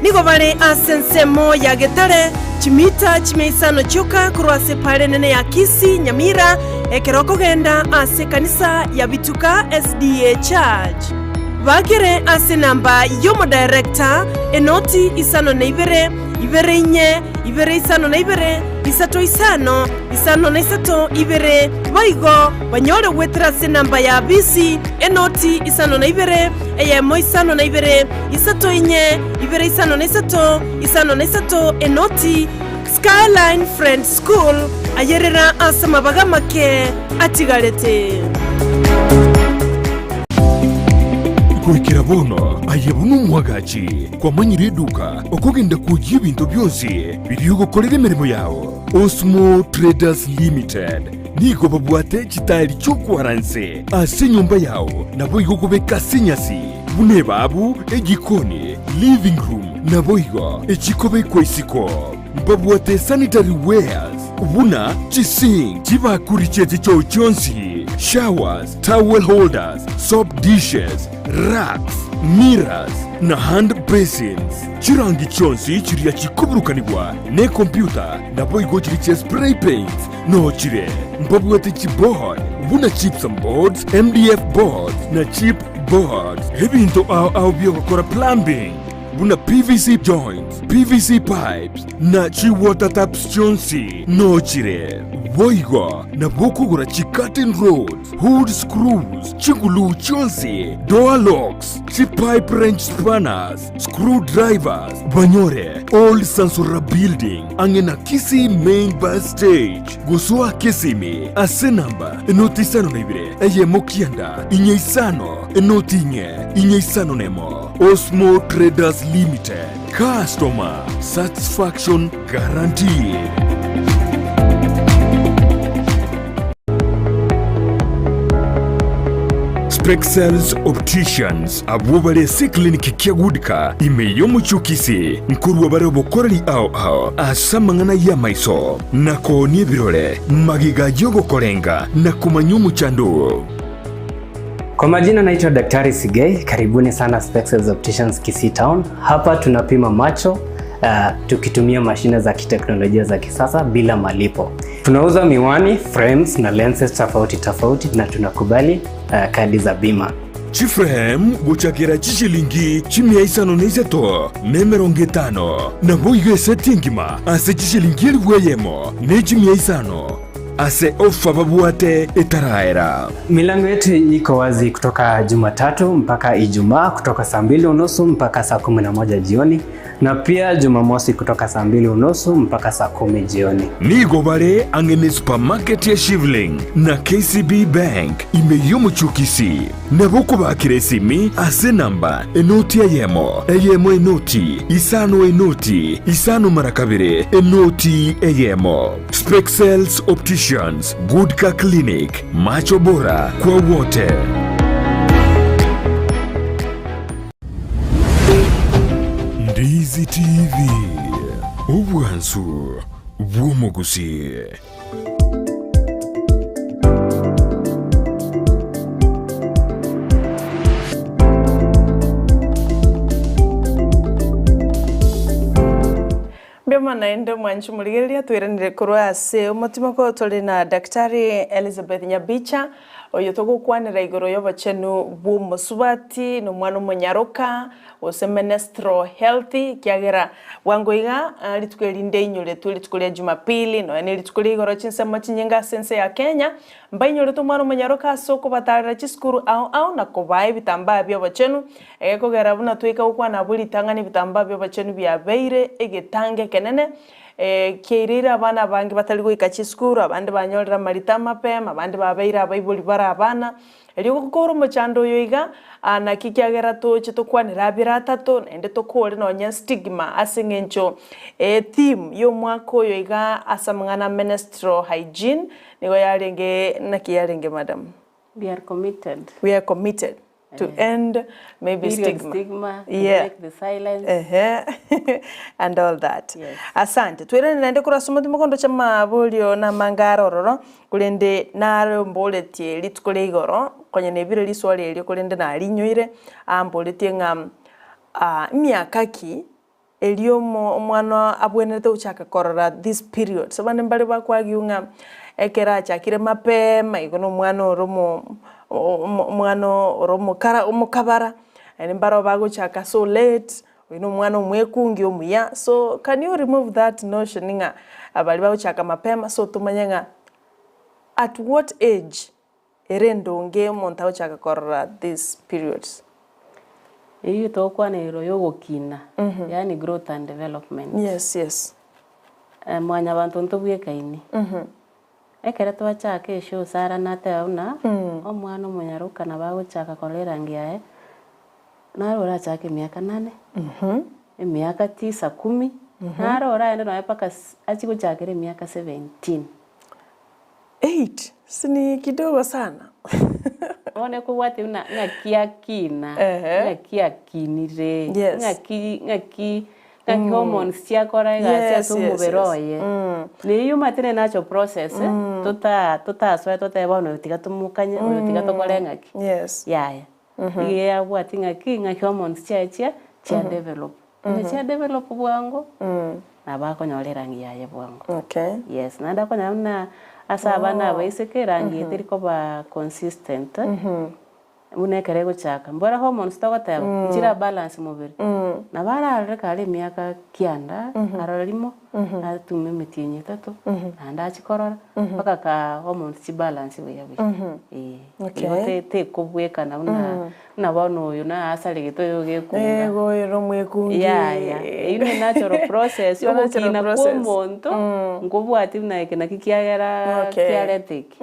Speaker 1: Nigo bare ase ensemo ya Getare, chimita chimia isano chioka korwa ase epaara enene ya Kisii, Nyamira, ekero okogenda ase ekanisa ya Bituka SDA Church. Bakere ase enamba y'omodirector, enoti isano na ibere, ibere inye,
Speaker 7: ibere isano na ibere, isato isano, isano na isato, ibere. Boigo banyore goetera ase enamba ya bisi, enoti isano na ibere, eyemo isano na ibere, isato inye, ibere isano na isato, isano na isato, enoti. Skyline Friends School, ayerera ase amabaga amake atigarete.
Speaker 3: Goikera bono aye buna omwagachi kwamanyire eduka okogenda kwoyia ebinto bionsi biria ogokorera emeremo yao. Osmo Traders Limited nigo babwate chitairi chi'okwara nse ase enyomba yao naboigo okobeka ase enyasi buna ebabu, ejikoni, living room naboigo echikobekwa isiko. Mbabwate sanitary wares buna chisink, chibakuri chie chichoo chionsi, showers, towel holders, soap dishes, racks, mirrors na hand basins. Chirangi chionsi chiria chikoburukanigwa nekompyuta naboigo chiria chia spray paints noo chire. Mbabwate chiboard buna gypsum boards, MDF boards na chip boards. Ebinto ao ao biogokora plumbing buna PVC joints, PVC pipes na chi water taps chionsi noo chire. Boigo nabo okogora chi curtain rods, hood screws, chiguluu chionsi, door locks, chi pipe wrench spanners, screw drivers, banyore Old Sansora Building ang'e na Kisii Main Bus Stage. Gosoa Kisimi ase namba enoti isano na ibere eyemo kianda inye isano enoti inye inye isano nemo. Osmo Traders Limited, customer satisfaction guaranteed. Spexels Opticians abwo bare ase eclinic kia Goodcar ime y'omochie o Kisii nkorua bare obokoreri ao ao ase amang'ana y'amaiso na koonia ebirore magega y'ogokorenga na komanya omochando oo.
Speaker 8: Kwa majina naitwa Daktari Sigei, karibuni sana Spexels Opticians Kisii Town. Hapa tunapima macho tukitumia mashine za kiteknolojia za kisasa bila malipo. Tunauza miwani, frames na lenses tofauti tofauti na tunakubali kadi za bima.
Speaker 3: Chiframe gochakera chishilingi chimia isano na isato na emerongo etano, naboigo eseti engima ase chishilingi elifu eyemo ne chimia isano ase ofa babwate etaraera.
Speaker 8: Milango yetu iko wazi kutoka Jumatatu mpaka Ijumaa kutoka saa 2:30 mpaka saa 11 jioni na pia Jumamosi kutoka saa 2:30 mpaka saa 10 jioni.
Speaker 3: Nigo bare ang'e ne supermarket ya Shivling na KCB Bank ime y'omochie o Kisii. Nabo okobakera esimi ase enamba enoti eyemo, eyemo enoti, isano enoti, isano mara kabere, enoti eyemo. Spexels Opticians, Goodcar Clinic, macho bora kwa wote. Ndizi TV, obwansu bw'omogusii.
Speaker 1: Mbuya mono naende omwanchi omorigereria twairanire korwa ase omotimoko tore na Daktari Elizabeth Nyabicha oyo togokwanera igoro y'obochenu bw'omosubati na omwana omonyaroka gose menstrual health ekiagera bwango iga rituko eri ndeinyoretwe rituko ria Jumapili nonya ne rituko ria igoro chinsemo chinyinge ase ense ya Kenya Mbainyorete omwana omonyaroka ase okobatarera chisukuru ao ao na kobaa ebitambaa bi'obochenu, egekogera buna twaika gokwana abwo ritang'ani ebitambaa bi'obochenu biabeire egetango ekenene, kiaireire abana abange batari goika chisukuru, abande banyorire amarita amapema, abande babeire abaibori bare abana. Erio gokora omochando oyo iga, naki ekiagera toche tokwanere abere atato, naende tokore nonya stigma ase eng'encho etheme y'omwaka oyo iga ase amang'ana a menstrual hygiene, Nigo yarenge naki yarenge madam?
Speaker 2: We are committed.
Speaker 1: We are committed to end maybe
Speaker 2: Period
Speaker 1: stigma.
Speaker 2: stigma, to
Speaker 1: Yeah.
Speaker 2: break the silence.
Speaker 1: Ehe. And all that.
Speaker 2: Yes.
Speaker 1: Asante. Twairane naende korwa ase omotima okondocha amaborio na amange are ororo, korende nare omboretie rituko ria igoro, konya nebire riswali erio korende narinyoire, amboretie ng'a emiaka ki Erio omwana abwenerete gochaka korora this period. So abande mbare bakwagiwa ng'a ekero achakire mapema igo na omwana ore omo omwana ore omokara omokabara, naende mbaro bagochaka so late, Oyo na omwana omwekungi omuya, so can you remove that notion ng'a baria bagochaka mapema so tomanye ng'a at what age ere endonge omonto agochaka korora these periods?
Speaker 2: Eyio togokwana igoro ya ogokina, yaani growth and development.
Speaker 1: Yes, yes.
Speaker 2: Mwanyabanto ntobwekaini. Ekero twachaka eshow Sarah nateba buna omwana omonyaroka nabo agochaka korora erangi yaye, naro orachake emiaka nane, emiaka tisa kumi, naro oraende nonye mpaka achie gochakera emiaka seventeen.
Speaker 1: Eight, si ni kidogo sana.
Speaker 2: Bono ekobwatia buna ng'aki akina, ng'aki akinire, ng'aki ng'aki ng'aki hormones chiakora egasi ase omobere oye. Na eyio omanyete ne natural process, tota totasoe totebe bono oyo tiga tomokanye, oyo tiga tokore ng'aki, yaya. Iga yabwatia ng'aki ng'aki hormones chiaye chia chia develop. Onye chia develop bwango, nabo akonyora erangi yaye bwango. Yes, naende akonyora buna ase abana abaiseke erangi eye teri koba consistent, buna ekero egochaka. Mbora hormones togoteba, nchira balance mobere. Nabo ararore kare emiaka kianda, arore rimo, atume emetienyi etato, naende achie korora, mpaka ka hormones chibalance buya buya. Eeh. Igo tekobwekana buna buna bono oyo nasaregete oyo ogekunga.
Speaker 1: Ego ere omwekungi.
Speaker 2: Yaya, eyio ne natural process
Speaker 1: Natural
Speaker 2: ogokina kwa
Speaker 1: process.
Speaker 2: omonto nkobwati buna eke naki kiagera
Speaker 1: Okay.
Speaker 2: kiareta eke.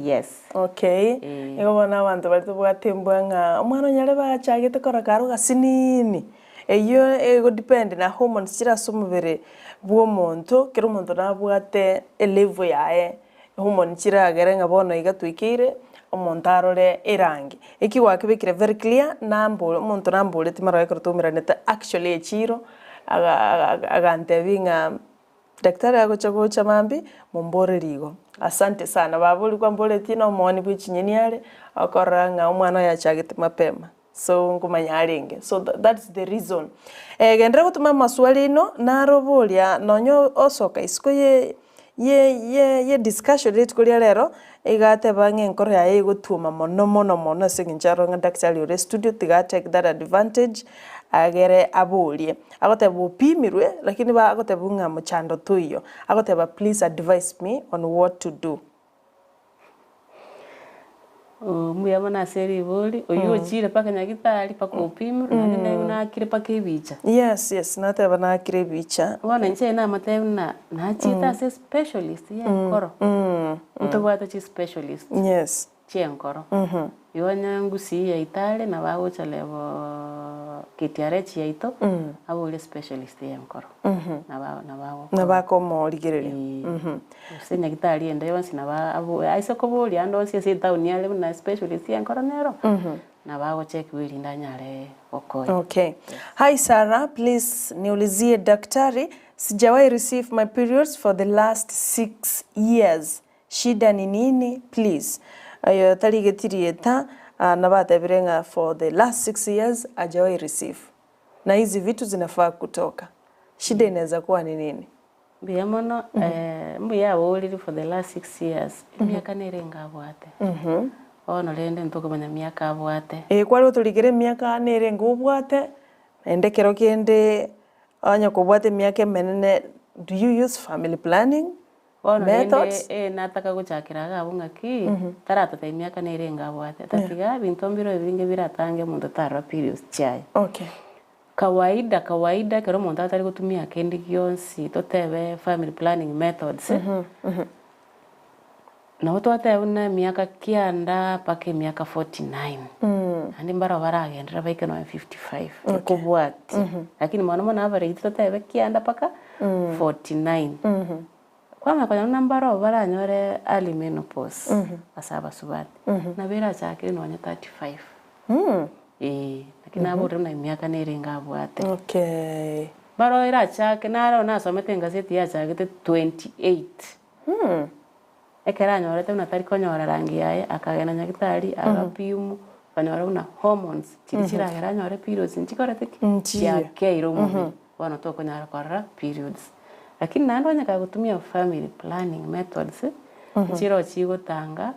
Speaker 2: Yes.
Speaker 1: Okay,
Speaker 2: Eh.
Speaker 1: igo bono abanto baria tobwate embwa ng'a omwana onyare bachagete korora kare ogasinini, eyio egodepend na hormones chire ase omobere bwa omonto, kera omonto nabwate elevel yaye. Hormone chiragere ng'a bono iga twaikeire, omonto arore erangi. Eki gwakebekire very clear, nambore omonto namboreti marogo ekero twaumeranete actually echiro, aga agantebia ng'a daktari agocha gocha mambia, momboreri igo. Asante sana baba oria kwamboretie na omooni bwe chinyeni are, okorora ng'a omwana oye achagete mapema. So nkomanya arenge. So that's the reason. Genderera gotoma amaswali aino, naroboria nonya osoka isiko ye ye ye ye discussion rituko ria rero, iga ateba ng'a enkoro yaye egotwoma mono mono mono ase eng'encho arore ng'a daktari ore studio tiga atake that advantage, agere aborie. Agoteba opimirwe, lakini ba agoteba ng'a mochando toiyo. Agoteba please advise me on what to do.
Speaker 2: Mbuya mono ase ribori, oyio ochire mpaka nyagitari mpaka opimirwe naende nere nakire mpaka ebicha.
Speaker 1: Yes, yes, nateba nakire ebicha.
Speaker 2: Bono inche namotebi buna nachiete ase specialist ya enkoro, ntobwate chispecialist
Speaker 1: Yes.
Speaker 2: chia enkoro. Igo onye Gusii yaito are nabo agocha level KTRH yaito, abore specialist ya enkoro. Nabo nabo agokora.
Speaker 1: Nabo akomorigereria.
Speaker 2: Gose nyagitari ende yonsi nabo abo aise koboria ande onsi ase etown are buna specialist ya enkoro nero, nabo agochekiwa erinde anyare gokonya.
Speaker 1: Okay. Hi Sarah, please niulizie daktari, sijawahi receive my periods for the last 6 years. Shida ni nini please? Oyo tarigeti rieta, nabo atebire ng'a for the last 6 years hajawahi receive. Na hizi vitu zinafaa kutoka. Shida inaweza kuwa ni nini?
Speaker 2: Mbuya mono, mbuya aborire for the last 6 years, emiaka nere enga abwate. Bono rende ntokomanya miaka abwate.
Speaker 1: Ee, kware gotorikera emiaka nere enga obwate, naende ekero kende onye kobwate emiaka emenene, do you use family planning
Speaker 2: Bono rende
Speaker 1: methods?
Speaker 2: nataka gochakera iga abwo ng'aki, taratotebia emiaka nere enga abwate, tatiga ebinto mbire ebinge biratange omonto tarora periods chiaye. Kawaida kawaida ekero omonto atari gotumia kende gionsi totebe family planning methods, nabo twateba buna emiaka kianda mpaka emiaka 49, naende mbarabwo baragenderere baike nonye 55 ekobwatia, lakini mono mono average totebe kianda mpaka 49. Kwamanya konya buna mbarabwo baranyore early menopause ase abasubati, nabo erachakire nonye 35. Eeh, lakini naborire buna emiaka nere enga abwate. Baroo erachake naro nasomete engazeti yachagete 28. Ekero anyorete buna tari konyora rangi yaye, akagenda nyagitari, agapimwa, akanyora buna hormones chiria chiragera anyore periods nchikorete ki?
Speaker 1: Nchiyo.
Speaker 2: Chiakeire omobere, bono tokonyara korora periods. Lakini naende onye kagotumia family planning methods, nchiroo chigotanga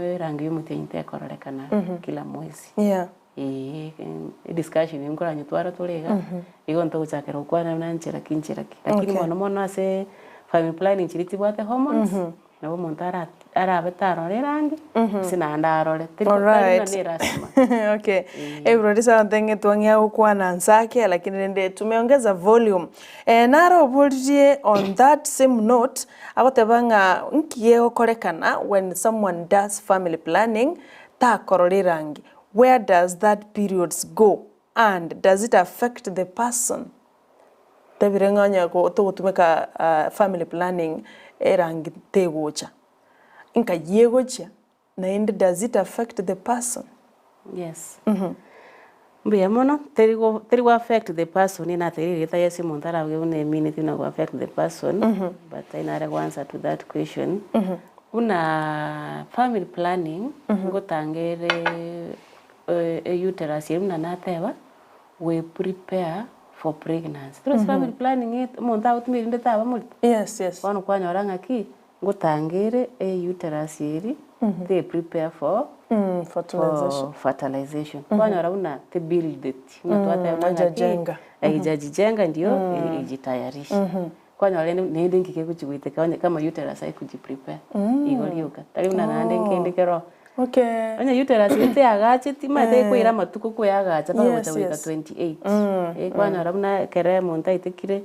Speaker 2: erangi ya omotienyi tekororekana kila mwezi. Eeh ediscussion eywo nkoranyetwara tore iga, igo ntogochakera gokwana buna nchera ki nchera ki. Lakini mono mono ase family planning chiria chibwate hormones, nabo omonto ara arabe tarora erangi, gose naende arore, teri tari buna
Speaker 1: Alright.
Speaker 2: ne erasima.
Speaker 1: Okay. Ebirori sawa nteng'e twang'ea gokwana nse ake lakini rende tumeongeza volume. Eh, naro oboririe on that same note, agoteba ng'a nki gegokorekana when someone does family planning takorora erangi, where does that periods go and does it affect the person? Tebire ng'a onye togotumeka family planning erangi tegocha, nkai egochia naende does it affect the person?
Speaker 2: Yes. Mbuya mono, teri go teri go affect the person natebire erieta Yeso omonto arabuge buna emineti buna go affect the person, but I nare go answer to that question, buna family planning ngotanga ere e uterus eye buna nateba, we prepare for pregnancy. Torochi family planning eye omonto agotumia erinde taba morito?
Speaker 1: Yes, yes.
Speaker 2: Bono kwanyora ng'aki, ngotanga ere e uterus eria, te prepare for
Speaker 1: Fertilization.
Speaker 2: for fertilization. Kwanyora buna te build it, buna twateba ng'aki,
Speaker 1: Haijajenga.
Speaker 2: haijajijenga ndio ijitayarishe. Kwanyora rende naende nki kegochi goiteka onye kama uterus aikoji prepare, igo rioka. Tari buna naende nkende kero.
Speaker 1: Okay.
Speaker 2: Onye uterus eye teagacheti, omanyete ekoira amatuko koyagacha mpaka gocha
Speaker 1: Yes,
Speaker 2: goika
Speaker 1: yes.
Speaker 2: 28. Eh kwanyora buna ekere omonto aitekire,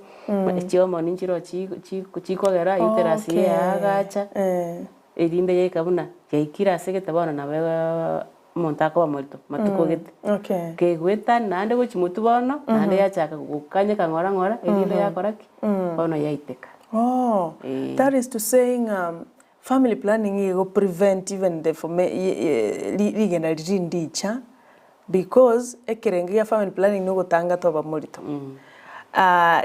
Speaker 2: chihormone nchiroo chi- chi- chikogera uterus eye
Speaker 1: Okay.
Speaker 2: yaagacha,
Speaker 1: Eh.
Speaker 2: erinde yaika buna yaikire ase egete bono nabo omonto akoba morito matuko gete.
Speaker 1: Okay.
Speaker 2: Kegoetania naende gochia motwe bono, naende yachaka gokanyeka ng'ora ng'ora, erinde yakora ki? Bono yaiteka.
Speaker 1: Oh,
Speaker 2: Eh.
Speaker 1: that is to say ng'a family planning igo prevent even the forma rigena riria ndicha because ekerengo gia family planning nogotanga toba morito.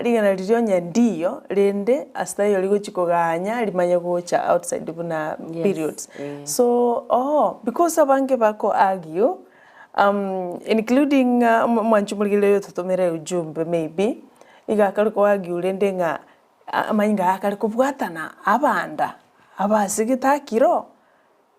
Speaker 1: Rigena riria onye ndiyo rende ase taiyo rigochi koganya rimanye gocha outside buna
Speaker 2: Yes,
Speaker 1: periods.
Speaker 2: eh.
Speaker 1: So oh because abange bako argue including omwanchi omorigereria oyo ototomere ujumbe maybe, iga akare ko argue rende ng'a amanyinga aya akare kobwatana abanda abasigete akiro.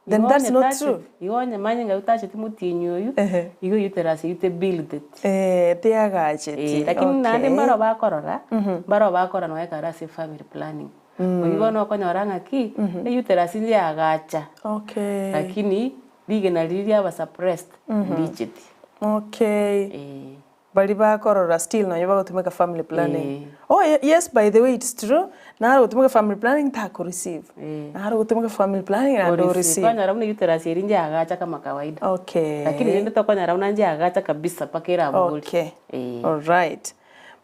Speaker 1: Then
Speaker 2: Igo
Speaker 1: that's
Speaker 2: onye
Speaker 1: not
Speaker 2: tacheti
Speaker 1: true.
Speaker 2: igo onye manyinga aywo tacheti motienyi oywo,
Speaker 1: Ehe.
Speaker 2: igo uterus eywo tebuildeti.
Speaker 1: Eh, teagacheti.
Speaker 2: Eh, lakini naende
Speaker 1: Okay.
Speaker 2: mbaro bakorora, mbaro bakora nonya ekero ase family planning. Oywo bono okonyora ng'aki, e uterus yagacha,
Speaker 1: Okay.
Speaker 2: lakini rigena riria riaba suppressed, ndicheti.
Speaker 1: Okay.
Speaker 2: Eh.
Speaker 1: Baria bakorora still nonye bagotumeka family planning.
Speaker 2: Eh.
Speaker 1: Oh yes by the way it's true, naro gotumeka family planning tako receive.
Speaker 2: Eh.
Speaker 1: Naro gotumeka family planning naende o receive.
Speaker 2: Kwanyora buna uterus eria nchiagacha kama kawaida.
Speaker 1: Okay.
Speaker 2: Lakini rende tokonyora buna nchiagacha kabisa mpaka erabogori.
Speaker 1: Okay.
Speaker 2: Eh.
Speaker 1: Alright.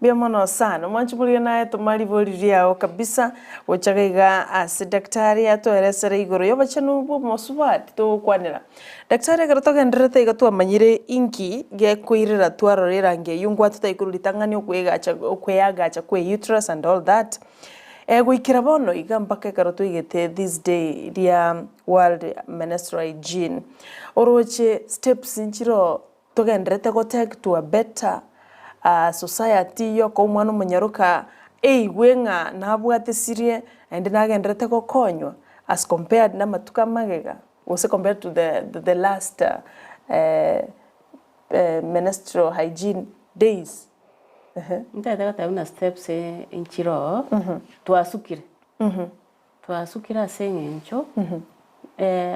Speaker 1: Mbuya mono sana. Omwanchi moria naye toma ribori riao kabisa gocha iga ase daktari atoeresere igoro y'obochenu bw'omosubati togokwanera. Daktari ekero togendererete iga twamanyire inki gekoirera twarora erangi eyio ngwatete igoro ritang'ani okwegacha okweagacha kwe uterus and all that, goikera bono iga mpaka ekero toigete this day ria world menstrual hygiene, oroche steps nchiroo togendererete go take to a better society yokoa omwana omonyaroka eigwe ng'a nabwate sirie naende nagendererete gokonywa as compared na amatuko amagega. Gose compared to the the last menstrual hygiene days.
Speaker 2: Ntagete goteba buna steps nchire oo, twasukire, twasukire ase eng'encho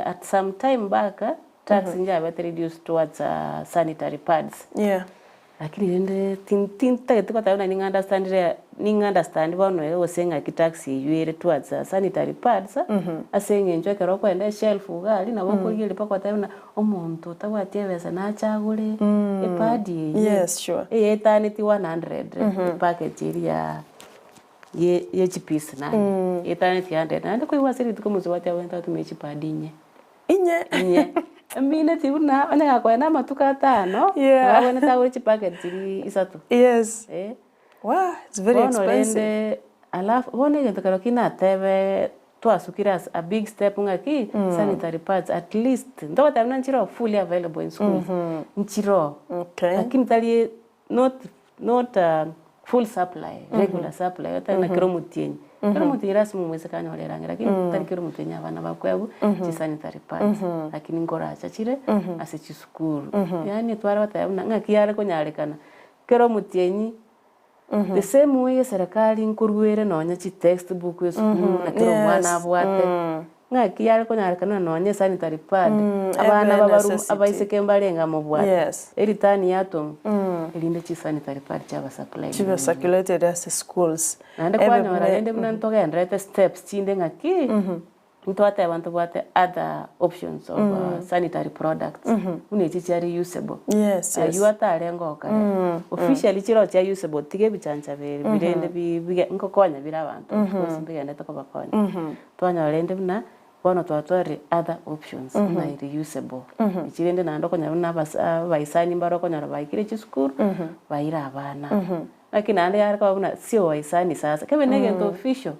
Speaker 2: at some time back, tax njabete reduced towards sanitary pads.
Speaker 1: Yeah.
Speaker 2: Lakini rende tin- tintageti goteba buna ning'a understandire ning'a understand bono iga gose ng'aki tax eywo ere towards sanitary pads, ase eng'encho ekero okoenda eshelf iga aria nabo okorigereria mpaka otebe buna omonto otabwati ebesa nache agore epad eye,
Speaker 1: Yes, sure.
Speaker 2: eyeetaneti 100 epacket eria ya ye ye chipiece nane, eetaneti 100 naende koigwa ase rituko omosubati abwenerete atumie chipad inye.
Speaker 1: Inye.
Speaker 2: Inye. Emineti buna onye gakoenda amatuko atano,
Speaker 1: Yeah.
Speaker 2: nabo abwenerete agore chipacket chiria isato.
Speaker 1: Yes.
Speaker 2: Eh.
Speaker 1: Wah, it's very
Speaker 2: Bono
Speaker 1: expensive.
Speaker 2: rende, alafu bono egento kero ki natebe twasukire as a big step ng'aki, sanitary pads at least, ntogoteba buna nchire oo fully available in schools, nchire oo.
Speaker 1: Okay.
Speaker 2: Lakini tari not not. Full supply, regular supply, otari na kera omotienyi. Kera omotienyi lasima omoiseke anyore erangi lakini tari kera omotienyi abana bakoegwa chisanitary pads, lakini nkoracha chire ase chisukuru. Yaani tware goteba buna ng'aki yare konyarekana, kera omotienyi the same way eserekari nkoruere nonye chitextbook esukuru na kera omwana abwate, ng'aki yare konyarekana nonye esanitary pad, abana
Speaker 1: ebe
Speaker 2: babaru
Speaker 1: necessity.
Speaker 2: abaiseke mbarenge mobwate, eritani yatong'wa, erinde chisanitary pad chiaba supplied
Speaker 1: Chibe circulated ase schools.
Speaker 2: Naende
Speaker 1: Ebe
Speaker 2: kwanyora
Speaker 1: buna
Speaker 2: rende buna ntogendererete steps chinde ng'aki, ntwateba ntobwate other options of sanitary products, buna echi chia reusable. Aywo atarenge oo kare. Officially chiroo chia usable tiga ebichancha biri birende bi bige nkokonya bire abanto of course mbigenderete kobakonya. Twanyora rende buna bono twatwarire other options buna reusable. Echi rende naende okonyora buna abasa abaisani mbare okonyora baikire chisukuru, baire abana. Naki naende yare koba buna sio waisani sasa, kebe na egento official,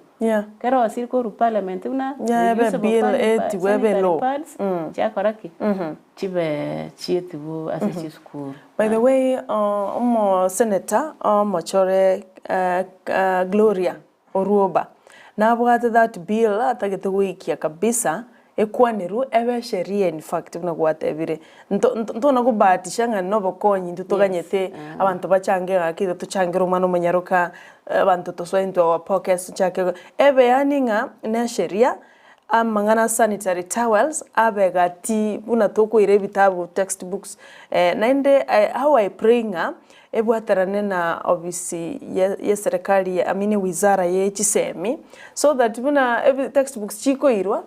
Speaker 2: kero osiri korwa parliament buna
Speaker 1: Yeah, ebe
Speaker 2: reusable
Speaker 1: bill
Speaker 2: pad pa
Speaker 1: etigwe ebe
Speaker 2: sanitary
Speaker 1: law.
Speaker 2: pads, chiakora ki? Chibe chietigwe ase chisukuru.
Speaker 1: By the way, omo senator omochore Gloria Orwoba nabwate that bill atagete goikia kabisa ekwanerwe ebe esheria in fact buna gwatebire. Nto nto ntona kobahatisha ng'a nobokonyi intwe toganyete abanto bachange gaki iga tochangere omwana omonyaroka abanto tosoe into our pockets tochake ebe yaani ng'a ne esheria amang'ana sanitary towels abe gati buna tokoira ebitabu text books naende how I pray ng'a ebwaterane na obisi ye yeserekari I mean wizara ye chisemi so that buna ebi text books chikoirwa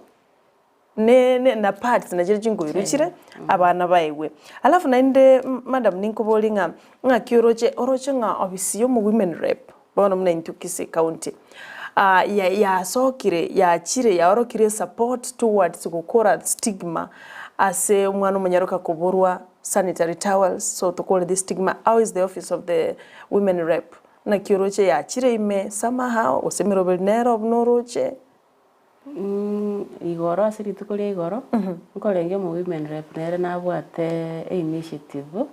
Speaker 1: ne ne na pads nachio chinkoirwa chire abana baegwe. Alafu naende madam ninkoborie ng'a ng'aki oroche oroche ng'a obisi ya omo women rep bono buna intwe Kisii county ya yasokire yachire yaorokirie esupport towards gokora stigma ase omwana omonyaroka koborwa sanitary towels so tokore the stigma how is the office of the women rep naki oroche yachire ime somehow gose emeroberi nero buna oroche?
Speaker 2: Igoro ase rituko ria igoro, nkorenge omo women rep nere nabwate einitiative,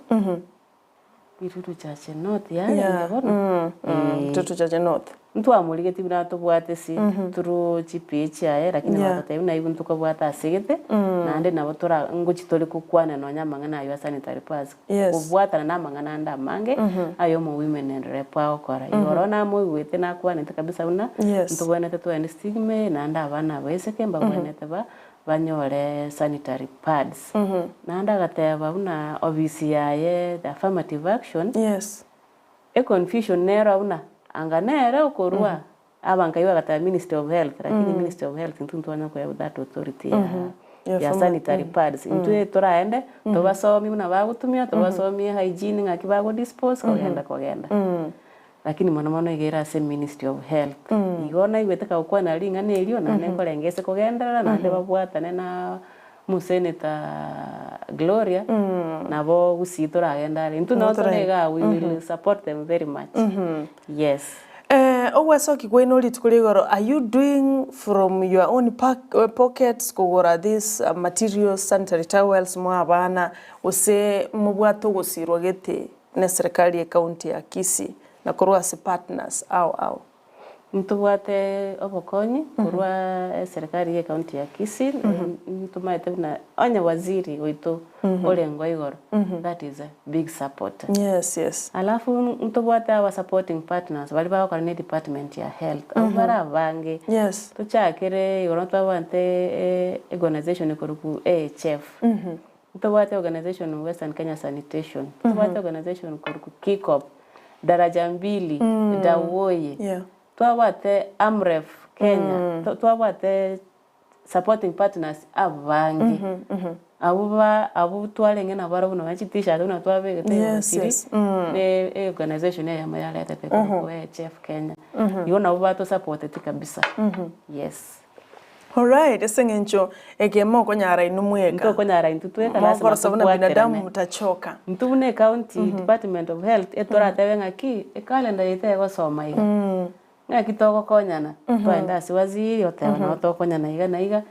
Speaker 2: Kitutu Chache North yarenge bono, eh.
Speaker 1: Kitutu Chache North.
Speaker 2: Ntwamorigetie buna tobwate ase through chiPA chiaye lakini bagotebia buna aye ntokobwate ase gete, naende nabo tora ngochi tore kokwana nonya amang'ana aywo a sanitary pads, kobwatana na amang'ana ande amange aye omo women rep agokora. Igoro namoigwete nakwanete kabisa buna ntobwenerete togende stigma eye naende abana abaiseke mbabwenerete ba banyore sanitary pads. Naende agateba buna ofisi yaye the affirmative action, econfusion nero buna anga nere okorua abanto bagateba ministry of health lakini ministry of health intwe ntwanya koeba that authority ya ya sanitary pads. Intwe toraende tobasomie buna bagotumia, tobasomie hygiene ng'aki bago dispose kogenda kogenda. Lakini mono mono iga ere ase ministry of health. Igo naigwete kagokwana ring'ana erio naende nkorenge ase kogenderera naende babwatane na omosenator Gloria nabo gusii toragende are. Intwe nabo tore igaa we will support them very much. Yes.
Speaker 1: Ogwesokia kwaino rituko ria igoro, are you doing from your own pockets kogora these materials, sanitary towels moe abana, gose mobwate ogosirwa gete na eserekari ye county ya Kisii na korwa ase partners ao ao?
Speaker 2: Ntobwate obokonyi korwa eserekari ye county ya Kisii, ntomaete buna onye waziri oito orengeo igoro, that is a big support. Alafu ntobwate our supporting partners baria bagokora ne department ya health, abwo bare abange. Tochakere igoro ntobwate organization ekorokwa AHF, ntobwate organization Western Kenya Sanitation, ntobwate organization korokwa KICOP, Daraja Mbili, Dawoye, twabwate Amref Kenya, twabwate supporting partners abange, abwo ba abwo twarenge nabarobwo nonye chi t-shirt buna twabegete igoro chiria, ne eorganization eyemo yaretete korokwa AHF Kenya, igo nabo batosapoteti kabisa, yes.
Speaker 1: Alright, ase eng'encho eke mokonyara inwe mweka.
Speaker 2: Ntokonyara intwe tweka lasima
Speaker 1: Mokorosa buna binadamu
Speaker 2: tobwaterane.
Speaker 1: mtachoka.
Speaker 2: Intwe buna ecounty department of health etoratebe ng'aki ecalendar yaito egosoma iga, ng'aki togokonyana, twaenda ase waziri oteba nabo tokonyana iga na iga,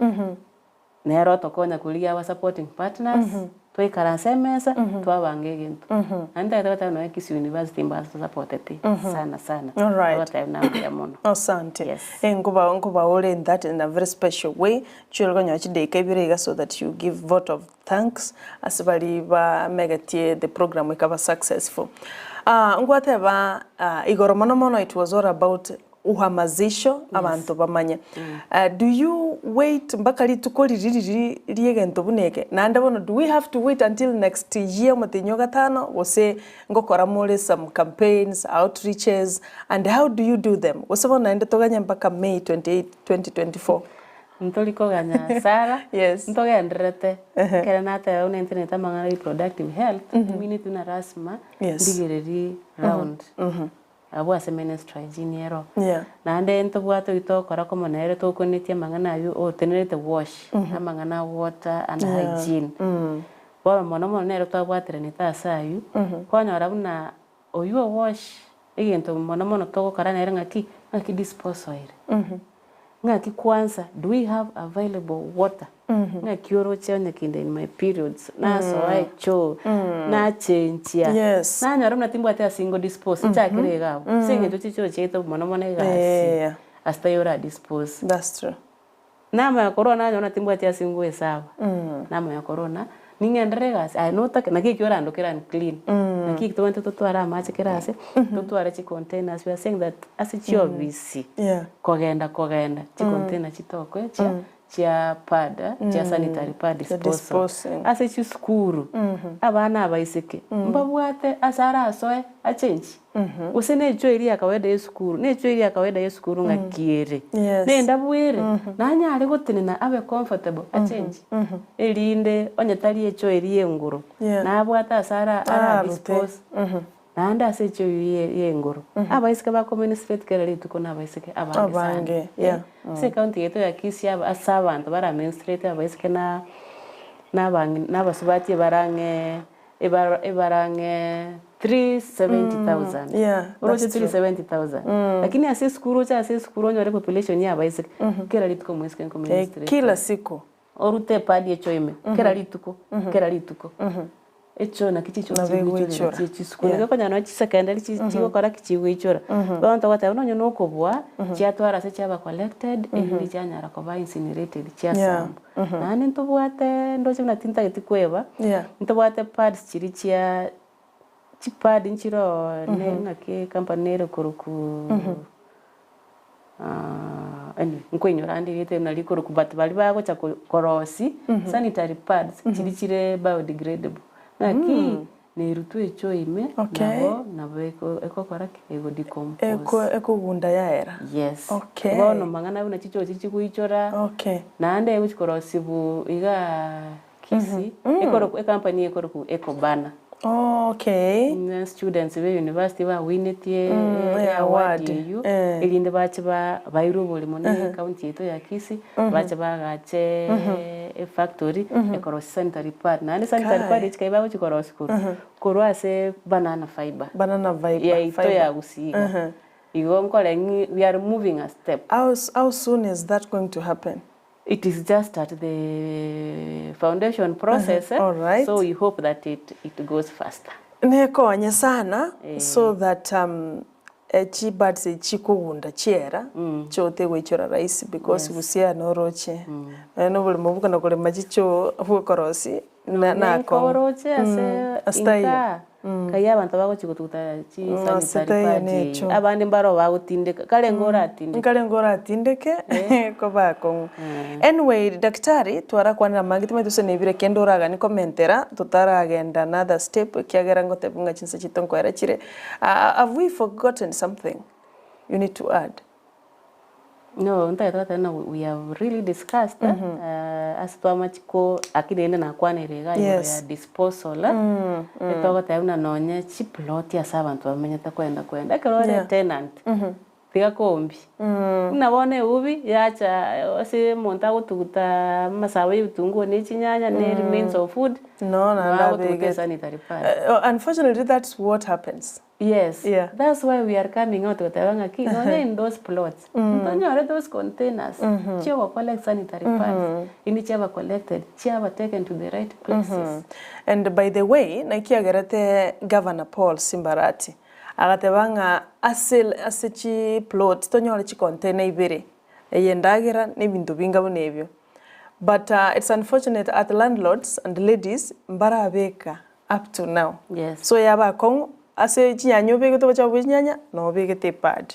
Speaker 2: nere otokonya korigia our supporting partners. Twaikaransa emesa, twabanga egento. Naende ntagete goteba nonya Kisii University mbaase tosapoteti sana sana.
Speaker 1: Alright.
Speaker 2: Togoteba buna mbuya mono.
Speaker 1: Asante.
Speaker 2: Yes.
Speaker 1: Eh, nkoba nkobaore in that in a very special way. Chiore konyora chidaika ibere iga so that you give vote of thanks ase baria bamegetie the program ekaba successful. Ah, ngwateba ah, igoro mono mono it was all about uhamasisho abanto bamanye. Do you wait mpaka rituko riria riria riegento buna eke? Naende bono do we have to wait until next year omotenyi o gatano gose ngokora more some campaigns, outreaches and how do you do them? Gose bono naende toganye mpaka May 28, 2024?
Speaker 2: Ntori koganya Sarah,
Speaker 1: Yes.
Speaker 2: ntogendererete, ekero nateba buna internete amang'ana ya reproductive health, emineti buna lasima
Speaker 1: Yes.
Speaker 2: ndigererie round. Abwo ase ministry hygiene ero.
Speaker 1: Yeah.
Speaker 2: Naende ntobwate oyio togokora komo nere tokonetie amang'ana ayio otenerete wash, amang'ana a water and hygiene. Bono mono mono nere twabwateranete ase ayio, kwanyora buna oyio o wash egento mono mono togokora nere ng'aki, ng'aki disposal ere. Ng'aki kwanza do we have available water? Ng'aki oroche onye kinde in my periods, nasoa echoo, nachenchia,
Speaker 1: Yes.
Speaker 2: nanyora buna timbwati ase ingo dispose, nchakere iga abwo. Ase eng'encho chichoo chiaito mono mono egasi,
Speaker 1: Yeah.
Speaker 2: ase taiyo ora dispose.
Speaker 1: That's true.
Speaker 2: Namanya korwa nanyora buna timbwati ase ngoesaba, namanya korwa na ning'enderere egasi, aye notake naki ekio orandokere unclean, naki eki tobwenerete totware amache kera ase, totware chicontainers, we are saying that ase chiofisi,
Speaker 1: Yeah.
Speaker 2: kogenda kogenda, chicontainer chitokwe chia chia pad, chia sanitary pad
Speaker 1: Chia
Speaker 2: disposal.
Speaker 1: disposing.
Speaker 2: Ase chisukuru, abana abaiseke, mbabwate ase arasoe achenchi, gose na echoo eria ya kawaida ya esukuru, na echoo eria ya kawaida ya esukuru ng'aki ere,
Speaker 1: Yes.
Speaker 2: na endabu ere, nanyare gotenena abe comfortable achenchi, erinde onye tari echoo eria ya engoro,
Speaker 1: Yeah.
Speaker 2: nabwate ase ara ara
Speaker 1: Ararute.
Speaker 2: dispose, naende ase echoo eywo ye ya engoro. Abaiseke ba koministrate kera rituko na abaiseke abange sana.
Speaker 1: Abange, yeah.
Speaker 2: Ase ecounty yaito ya Kisii aba ase abanto bara menstruate abaiseke na na abang'ina na abasubati ebare ang'e ebara ebare ang'e 370,000.
Speaker 1: Yeah,
Speaker 2: Oroche
Speaker 1: that's true.
Speaker 2: 370,000. Lakini ase esukuru oche ase esukuru onyore population ya abaiseke, kera rituko omoiseke
Speaker 1: Eh,
Speaker 2: nkoministrate.
Speaker 1: kila siku.
Speaker 2: Orute epad echo ime, kera rituko, kera rituko. Echo naki chicho
Speaker 1: Nabo
Speaker 2: chigoichorera
Speaker 1: egoichora.
Speaker 2: chie chisukuru.
Speaker 1: Yeah.
Speaker 2: Nigo okonyora nonye chisecondary chi chigokora ki chigoichora. Bono togoteba buna onye na okobua, chiatwara ase chiaba collected, erinde chianyara koba incinerated chiasambwa. Naende ntobwate ndoche buna tintageti koeba,
Speaker 1: Yeah.
Speaker 2: ntobwate pads chiria chia chipad nchiroo ne ng'aki ecompany nere korokwa anyway nkoinyora ande erieta erio nari rikorokwa but baria bagocha ko korosia sanitary pads chiria chire biodegradable. Ng'aki nerutwa echoo ime
Speaker 1: Okay.
Speaker 2: nabo nabo eko ekokora ki? Ego decompose.
Speaker 1: Eko ekogunda yaera.
Speaker 2: Yes.
Speaker 1: Okay.
Speaker 2: Bono mang'ana buna chichoo echi chigoichora,
Speaker 1: Okay.
Speaker 2: naende egochi korosiwu igaa Kisii, ekorokwa ecompany ekorokwa Ecobana.
Speaker 1: Okay.
Speaker 2: Ng'a students be university bawinetie
Speaker 1: Mm,
Speaker 2: e award
Speaker 1: award,
Speaker 2: eywo,
Speaker 1: eh.
Speaker 2: erinde bache ba bairwe oboremo na ecounty yaito ya Kisii, bache bagache efactory ekorosia sanitary pad. Naende sanitary
Speaker 1: Kai.
Speaker 2: pad echi kai bagochi korosia korwa, korwa ase banana fibre.
Speaker 1: Banana fibre,
Speaker 2: Yaito
Speaker 1: fibre.
Speaker 2: ya Gusii iga. Igo nkore ng'i we are moving a step.
Speaker 1: How, how soon is that going to happen?
Speaker 2: It is just at the foundation process,
Speaker 1: All right.
Speaker 2: so we hope that it, it goes faster.
Speaker 1: Nekonye sana so that um, chibuds chikogunda chiera chote goichora rahisi because gusia noroche mm. noboremo bokona korema chicho bwokorosi na nakong'u
Speaker 2: Nenkoroche ase
Speaker 1: ase taiyo.
Speaker 2: inka kai abanto bagochi gotuguta chi
Speaker 1: ase
Speaker 2: sanitary
Speaker 1: taiyo
Speaker 2: pad eye.
Speaker 1: necho.
Speaker 2: Abande mbaro bagotindeka kare ng'o oratindeke.
Speaker 1: Nkare ngoratindeke koba akong'u. Anyway, daktari twarakwanera amange timanyeti gose nebire kende oraganie komentera totaragenda another step ekiagera ngotebi ng'a chinsa chiaito nkoera chire. Have we forgotten something you need to add?
Speaker 2: No, ntagete goteba ng'a we have really discussed ase twamachi ko lakini rende nakwanire iga igoro
Speaker 1: Yes.
Speaker 2: ya disposal etogoteba buna nonye chiploti ase abanto bamenyete kwenda kwenda ekero ore
Speaker 1: Yeah.
Speaker 2: tenant. Tiga kombia. Buna bono eubi yacha ase omonto agotuguta amasabo ya ebitunguo ne chinyanya ne remains of food,
Speaker 1: No, naende
Speaker 2: agotuguta
Speaker 1: abegete.
Speaker 2: esanitary pad.
Speaker 1: Unfortunately that's what happens.
Speaker 2: Yes,
Speaker 1: Yeah.
Speaker 2: that's why we are coming out goteba ng'aki nonya in those plots, ntonyore those containers chia ogo collect sanitary pads, inde chiaba collected, chiaba taken to the right places.
Speaker 1: And by the way, naki agerete Governor Paul Simbarati Agateba ng'a ase ase chiplot tonyore chicontainer ibere, eye endagera na ebinto binga buna ebio. But it's unfortunate at landlords and ladies mbarabeka up to now.
Speaker 2: Yes.
Speaker 1: So yaba akong'u ase chinyanya obegete obochafu bwe chinyanya na obegete epad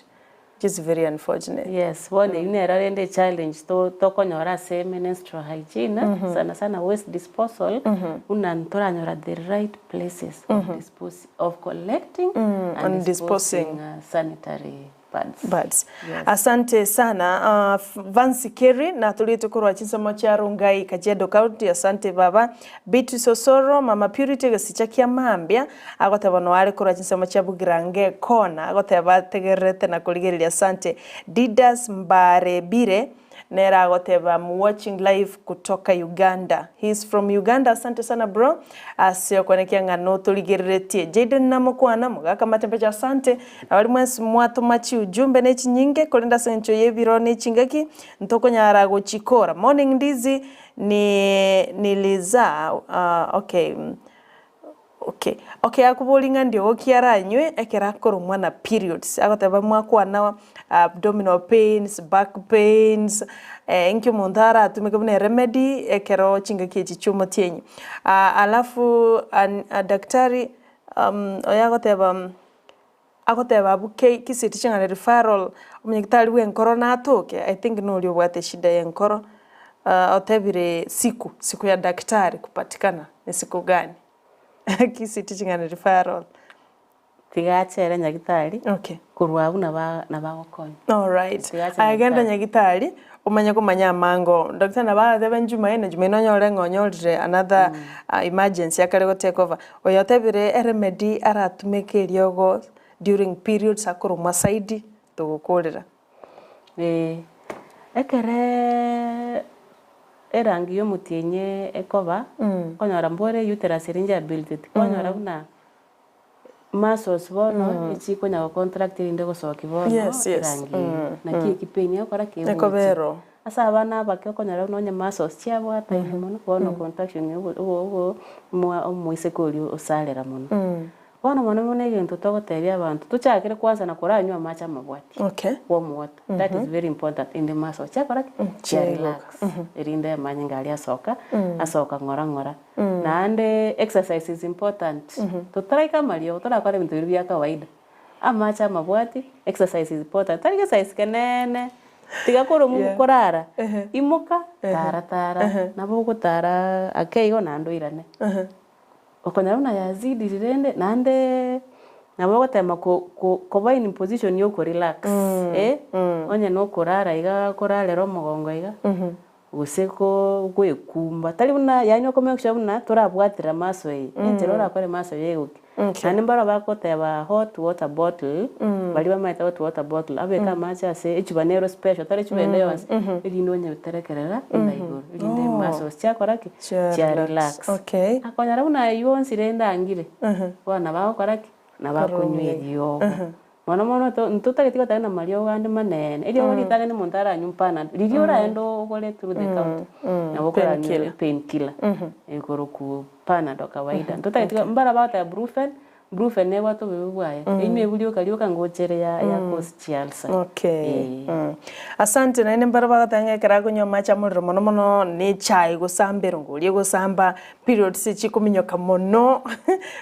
Speaker 1: which is very unfortunate.
Speaker 2: Yes, bono eyio nero rende echallenge to tokonyora ase menstrual hygiene, sana sana waste disposal, buna ntoranyora the right places of dispos of collecting and
Speaker 1: and disposing.
Speaker 2: disposing sanitary pads.
Speaker 1: Buds.
Speaker 2: Yes.
Speaker 1: Asante sana uh, Vansi Kerry natoriete korwa chinsemo chia Rongai Kajiado County asante baba Beatrice Osoro Mama Purity gesicha kia mambia agoteba noare korwa chinsemo chia Bugirange Corner agoteba ategererete na korigereria asante Didas Mbarebire Nere agoteba am watching live kutoka Uganda. He is from Uganda asante sana bro ase okwenekia ng'a notorigereretie. Jayden namokwana mogaka matembecho asante na baria mwensi mwatoma chiujumbe ne chinyinge korende ase eng'encho y'ebiro ne chingaki ntokonyara gochikora. Morning Ndizi ni nilizaa okay. Okay, okay akoboria ng'a ndiogo ki aranywe ekero akoromwa na periods, agoteba mwakwana abdominal pains, back pains, inki omonto aratumeke buna eremedy ekero chingaki echi chia omotienyi. Alafu an daktari oyo agoteba agoteba abwo kei kisii ching'ana referral, omonyagitari bwa enkoro natoke, I think noria obwate eshida ya enkoro, otebire siku, siku ya daktari kupatikana ni siku gani? Kisii ching'ana referral.
Speaker 2: Tiga achere nyagitari,
Speaker 1: Okay.
Speaker 2: korwa abwo naba nabagokonya.
Speaker 1: Alright.
Speaker 2: Tiga ache
Speaker 1: Aye genda
Speaker 2: nyagitari.
Speaker 1: nyagitari omanye komanya amango. Daktari nabo aratebe Jumaine, Jumaine onyore ng'a onyorire another emergency akare go take over. Oyo otebire eremedy aratumeke eriogo during periods akoromwa saidi togokorera.
Speaker 2: Ee, ekereeee erangi ya omotienyi ekoba, okonyora mbore uterus eria njabuilteti, okonyora buna muscles bono echikonya gocontract erinde gosokia bono
Speaker 1: Yes, yes.
Speaker 2: erangi eyio. Naki eki pain egokora ki?
Speaker 1: Ekoba
Speaker 2: Egocha.
Speaker 1: ero.
Speaker 2: Ase abana abake okonyora buna onye muscles chiabwataine mono, bono contraction ya obo obo obo omoa omoiseke oria osarera mono. Bono mono mono egento togotebia abanto, tochakere kwanza na koranywa amache amabwati,
Speaker 1: Okay.
Speaker 2: warm water, that is very important in the muscle chiakora ki? Chia relax, erinde amanyinga aria asoka, asoka ng'ora ng'ora. Naende exercise is important, totaraika amariogo torakora ebinto biria bia kawaida, amache amabwati, exercise is important, tari exercise keneene, tiga korwa
Speaker 1: Yeah.
Speaker 2: korara, imoka, tara tara, nabo ogotara ake igo naende oirane. Okonyora buna yazidire rende naende nabo ogotema ko- ko- koba in position ya okorelax eh, onye na okorara iga korarera omogongo iga, gose ko goekumba tari buna yaani oko make sure buna torabwatera maso eye, enchera orakore maso eye egokia. Naende mbaro bagoteba hot water bottle, baria bamaete hot water bottle, abeke amache ase echuba nero special, tari echuba ende yonsi, erinde onyeterekerera enda igoro, erinde muscles chiakora ki?
Speaker 1: Chia
Speaker 2: Chia
Speaker 1: relax.
Speaker 2: relax.
Speaker 1: Okay.
Speaker 2: Akonyora buna aywo onsi rende angire, bono nabo agokora ki? Nabo akonywa eriogo. Mono mono to ntotageti goteba ng'a amariogo ande manene, eriogo ritang'ani omonto aranywe panadol, riria oraende ogore through the counter, nabo okoranywa
Speaker 1: Painkiller.
Speaker 2: painkiller, ekorokwa panadol kawaida. Ntotageti mbara bagoteba brufen, brufen nebwate obobe bwaye, enywe ebu rioka rioka ngochere ya ya cause chialsa.
Speaker 1: Okay.
Speaker 2: Eeh.
Speaker 1: Asante naende mbare bagoteba ng'a ekero akonywa amache amorero mono mono ne echae gosamba erongori egosamba Periods chikominyoka mono,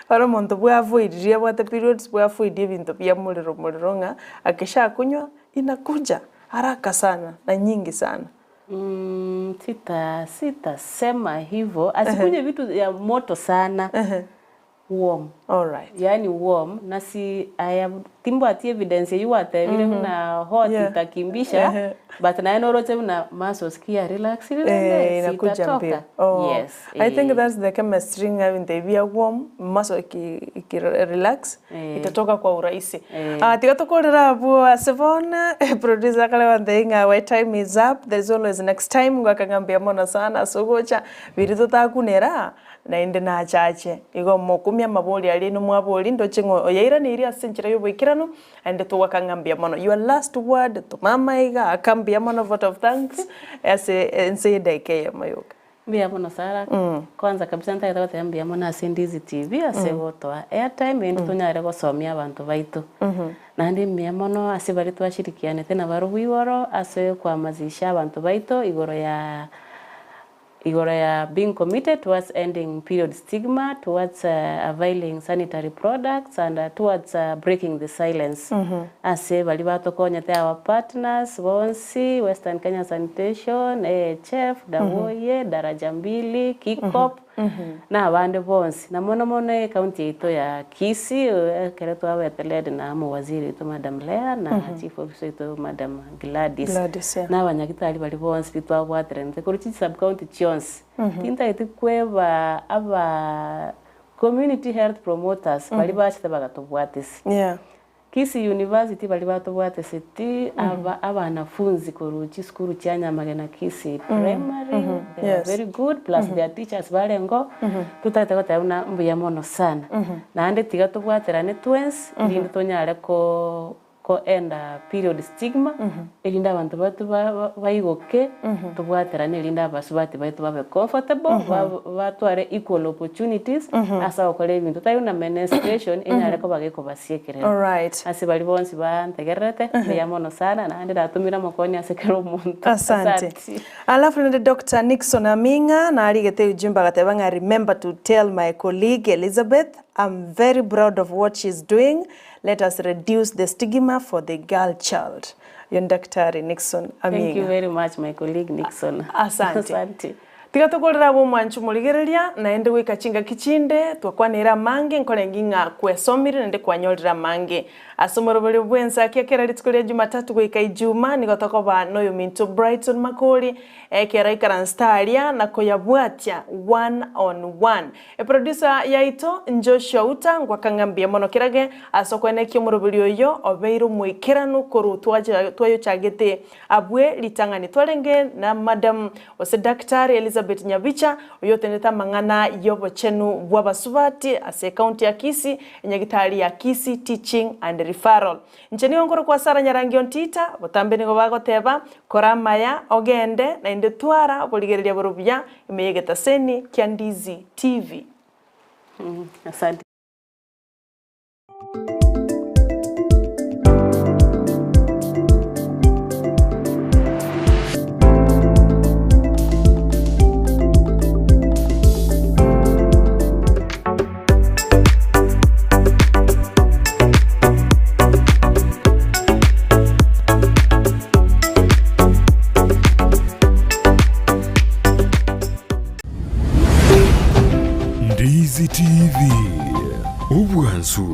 Speaker 1: ore omonto bwavoidirie abwate periods bwafoidia ebinto bia morero morero ng'a akishakunywa inakuja haraka sana na nyingi sana.
Speaker 2: Sita sitasema hivo, asikunywe vitu ya moto sana, warm,
Speaker 1: Alright.
Speaker 2: yaani warm, nasi I have. Timbwati evidence eywo gwatebire buna hot
Speaker 1: Yeah.
Speaker 2: itakimbisha,
Speaker 1: Ehe.
Speaker 2: but naye noroche buna muscles ki ya relaxire rende
Speaker 1: Eh, inakuja
Speaker 2: sitatoka.
Speaker 1: mbio. Oh.
Speaker 2: Yes,
Speaker 1: I think
Speaker 2: eh.
Speaker 1: that's the chemistry ng'a ebinto ebi bia warm muscle iki iki relax
Speaker 2: Eh.
Speaker 1: itatoka kwa urahisi.
Speaker 2: Eh.
Speaker 1: Ah, tiga tokorere abwo ase bono producer akare gontebia ng'a my time is up there is always next time ngwaka ng'a mbuya mono sana ase ogocha biria totakunera Naende nachache. Igo mokumie amabori aria inwe mwabori, ndoche ng'a oyairaneirie ase enchera y'oboikeranu, naende togoaka ng'a mbuya mono. Your last word to mama iga, aka mbuya mono vote of thanks, ase ense y'edaika eyemo yoka.
Speaker 2: Mbuya mono Sarah, kwanza kabisa ntagete goteba mbuya mono ase Ndizi TV ase gotoa airtime erinde tonyare gosomia abanto baito. Naende mbuya mono ase baria twashirikianete nabarobwo igoro ase okohamasisha abanto baito igoro ya Igoro ya being committed towards ending period stigma, towards availing sanitary products and towards breaking the silence. Ase baria batokonyete our partners bonsi, Western Kenya Sanitation, AHF, Dawoye, Daraja Mbili, KICOP, na abande bonsi. Na mono mono ecounty yaito ya Kisii ekero twabete led na omowaziri oito Madam Leah na chief officer oito Madam Gladys,
Speaker 1: Gladys, yeah.
Speaker 2: na abanyagitari baria bonsi pi twabwateranete korwa chi sub county chionsi, tintageti kweba aba community health promoters baria bachete bagatobwatisia.
Speaker 1: Yeah.
Speaker 2: Kisii University baria batobwateseti aba abanafunzi korwa chisukuru chia Nyamagena Kisii Primary, they were
Speaker 1: Yes.
Speaker 2: very good plus their teachers barengeo, totagete goteba buna mbuya mono sana. Naende tiga tobwaterane twensi erinde tonyare ko ko enda period stigma, erinde abanto baito baigoke, tobwaterane erinde abasubati baito babe comfortable, batware equal opportunities ase ogokora ebinto, tari buna menstruation enyare koba gekobasiekerera.
Speaker 1: Alright.
Speaker 2: Ase baria bonsi bantegererete, mbuya mono sana, naende natomire amakwania ase kera omonto.
Speaker 1: Asante. Alafu naende Doctor Nixon Aming'a narigete ujumbe agateba ng'a remember to tell my colleague Elizabeth I'm very proud of what she's doing Let us reduce the stigma for the girl child. Oyo ni Daktari Nixon
Speaker 2: Thank you
Speaker 1: Aming'a.
Speaker 2: very much my colleague Nixon.
Speaker 1: Asante.
Speaker 2: Asante.
Speaker 1: Tiga tokorere abwo omwancho morigereria, naende goika chingaki chinde twakwanere amange nkorenge ng'a kwesomire naende kwanyorire amange. Ase omoroberio bw'ensaki ekero rituko ria Jumatatu goika Ijuma nigo tokoba noyominto Brighton Makori ekero aikaransete aria na koyabwatia one on one. Eproducer yaito Joshua Uta ngwaka ng'a mbuya mono kerage ase okoenekia omoroberi oyo obeire omoikeranu korwa twayochagete abwe ritang'ani twarenge na Madam gose Daktari Elizabeth Nyabicha oyo otenenete amang'ana y'obochenu bw'abasubati ase ecounty ya Kisii enyagitari ya Kisii Teaching and Referral. Inche nigo nkorokwa Sarah Nyarangi Ontita, botambe nigo bagoteba kora amaya ogende naende twara oborigereria bore obuya ime y'egetaseni kia Ndizi TV.
Speaker 2: Asante.
Speaker 3: Ndizi TV, obwansu.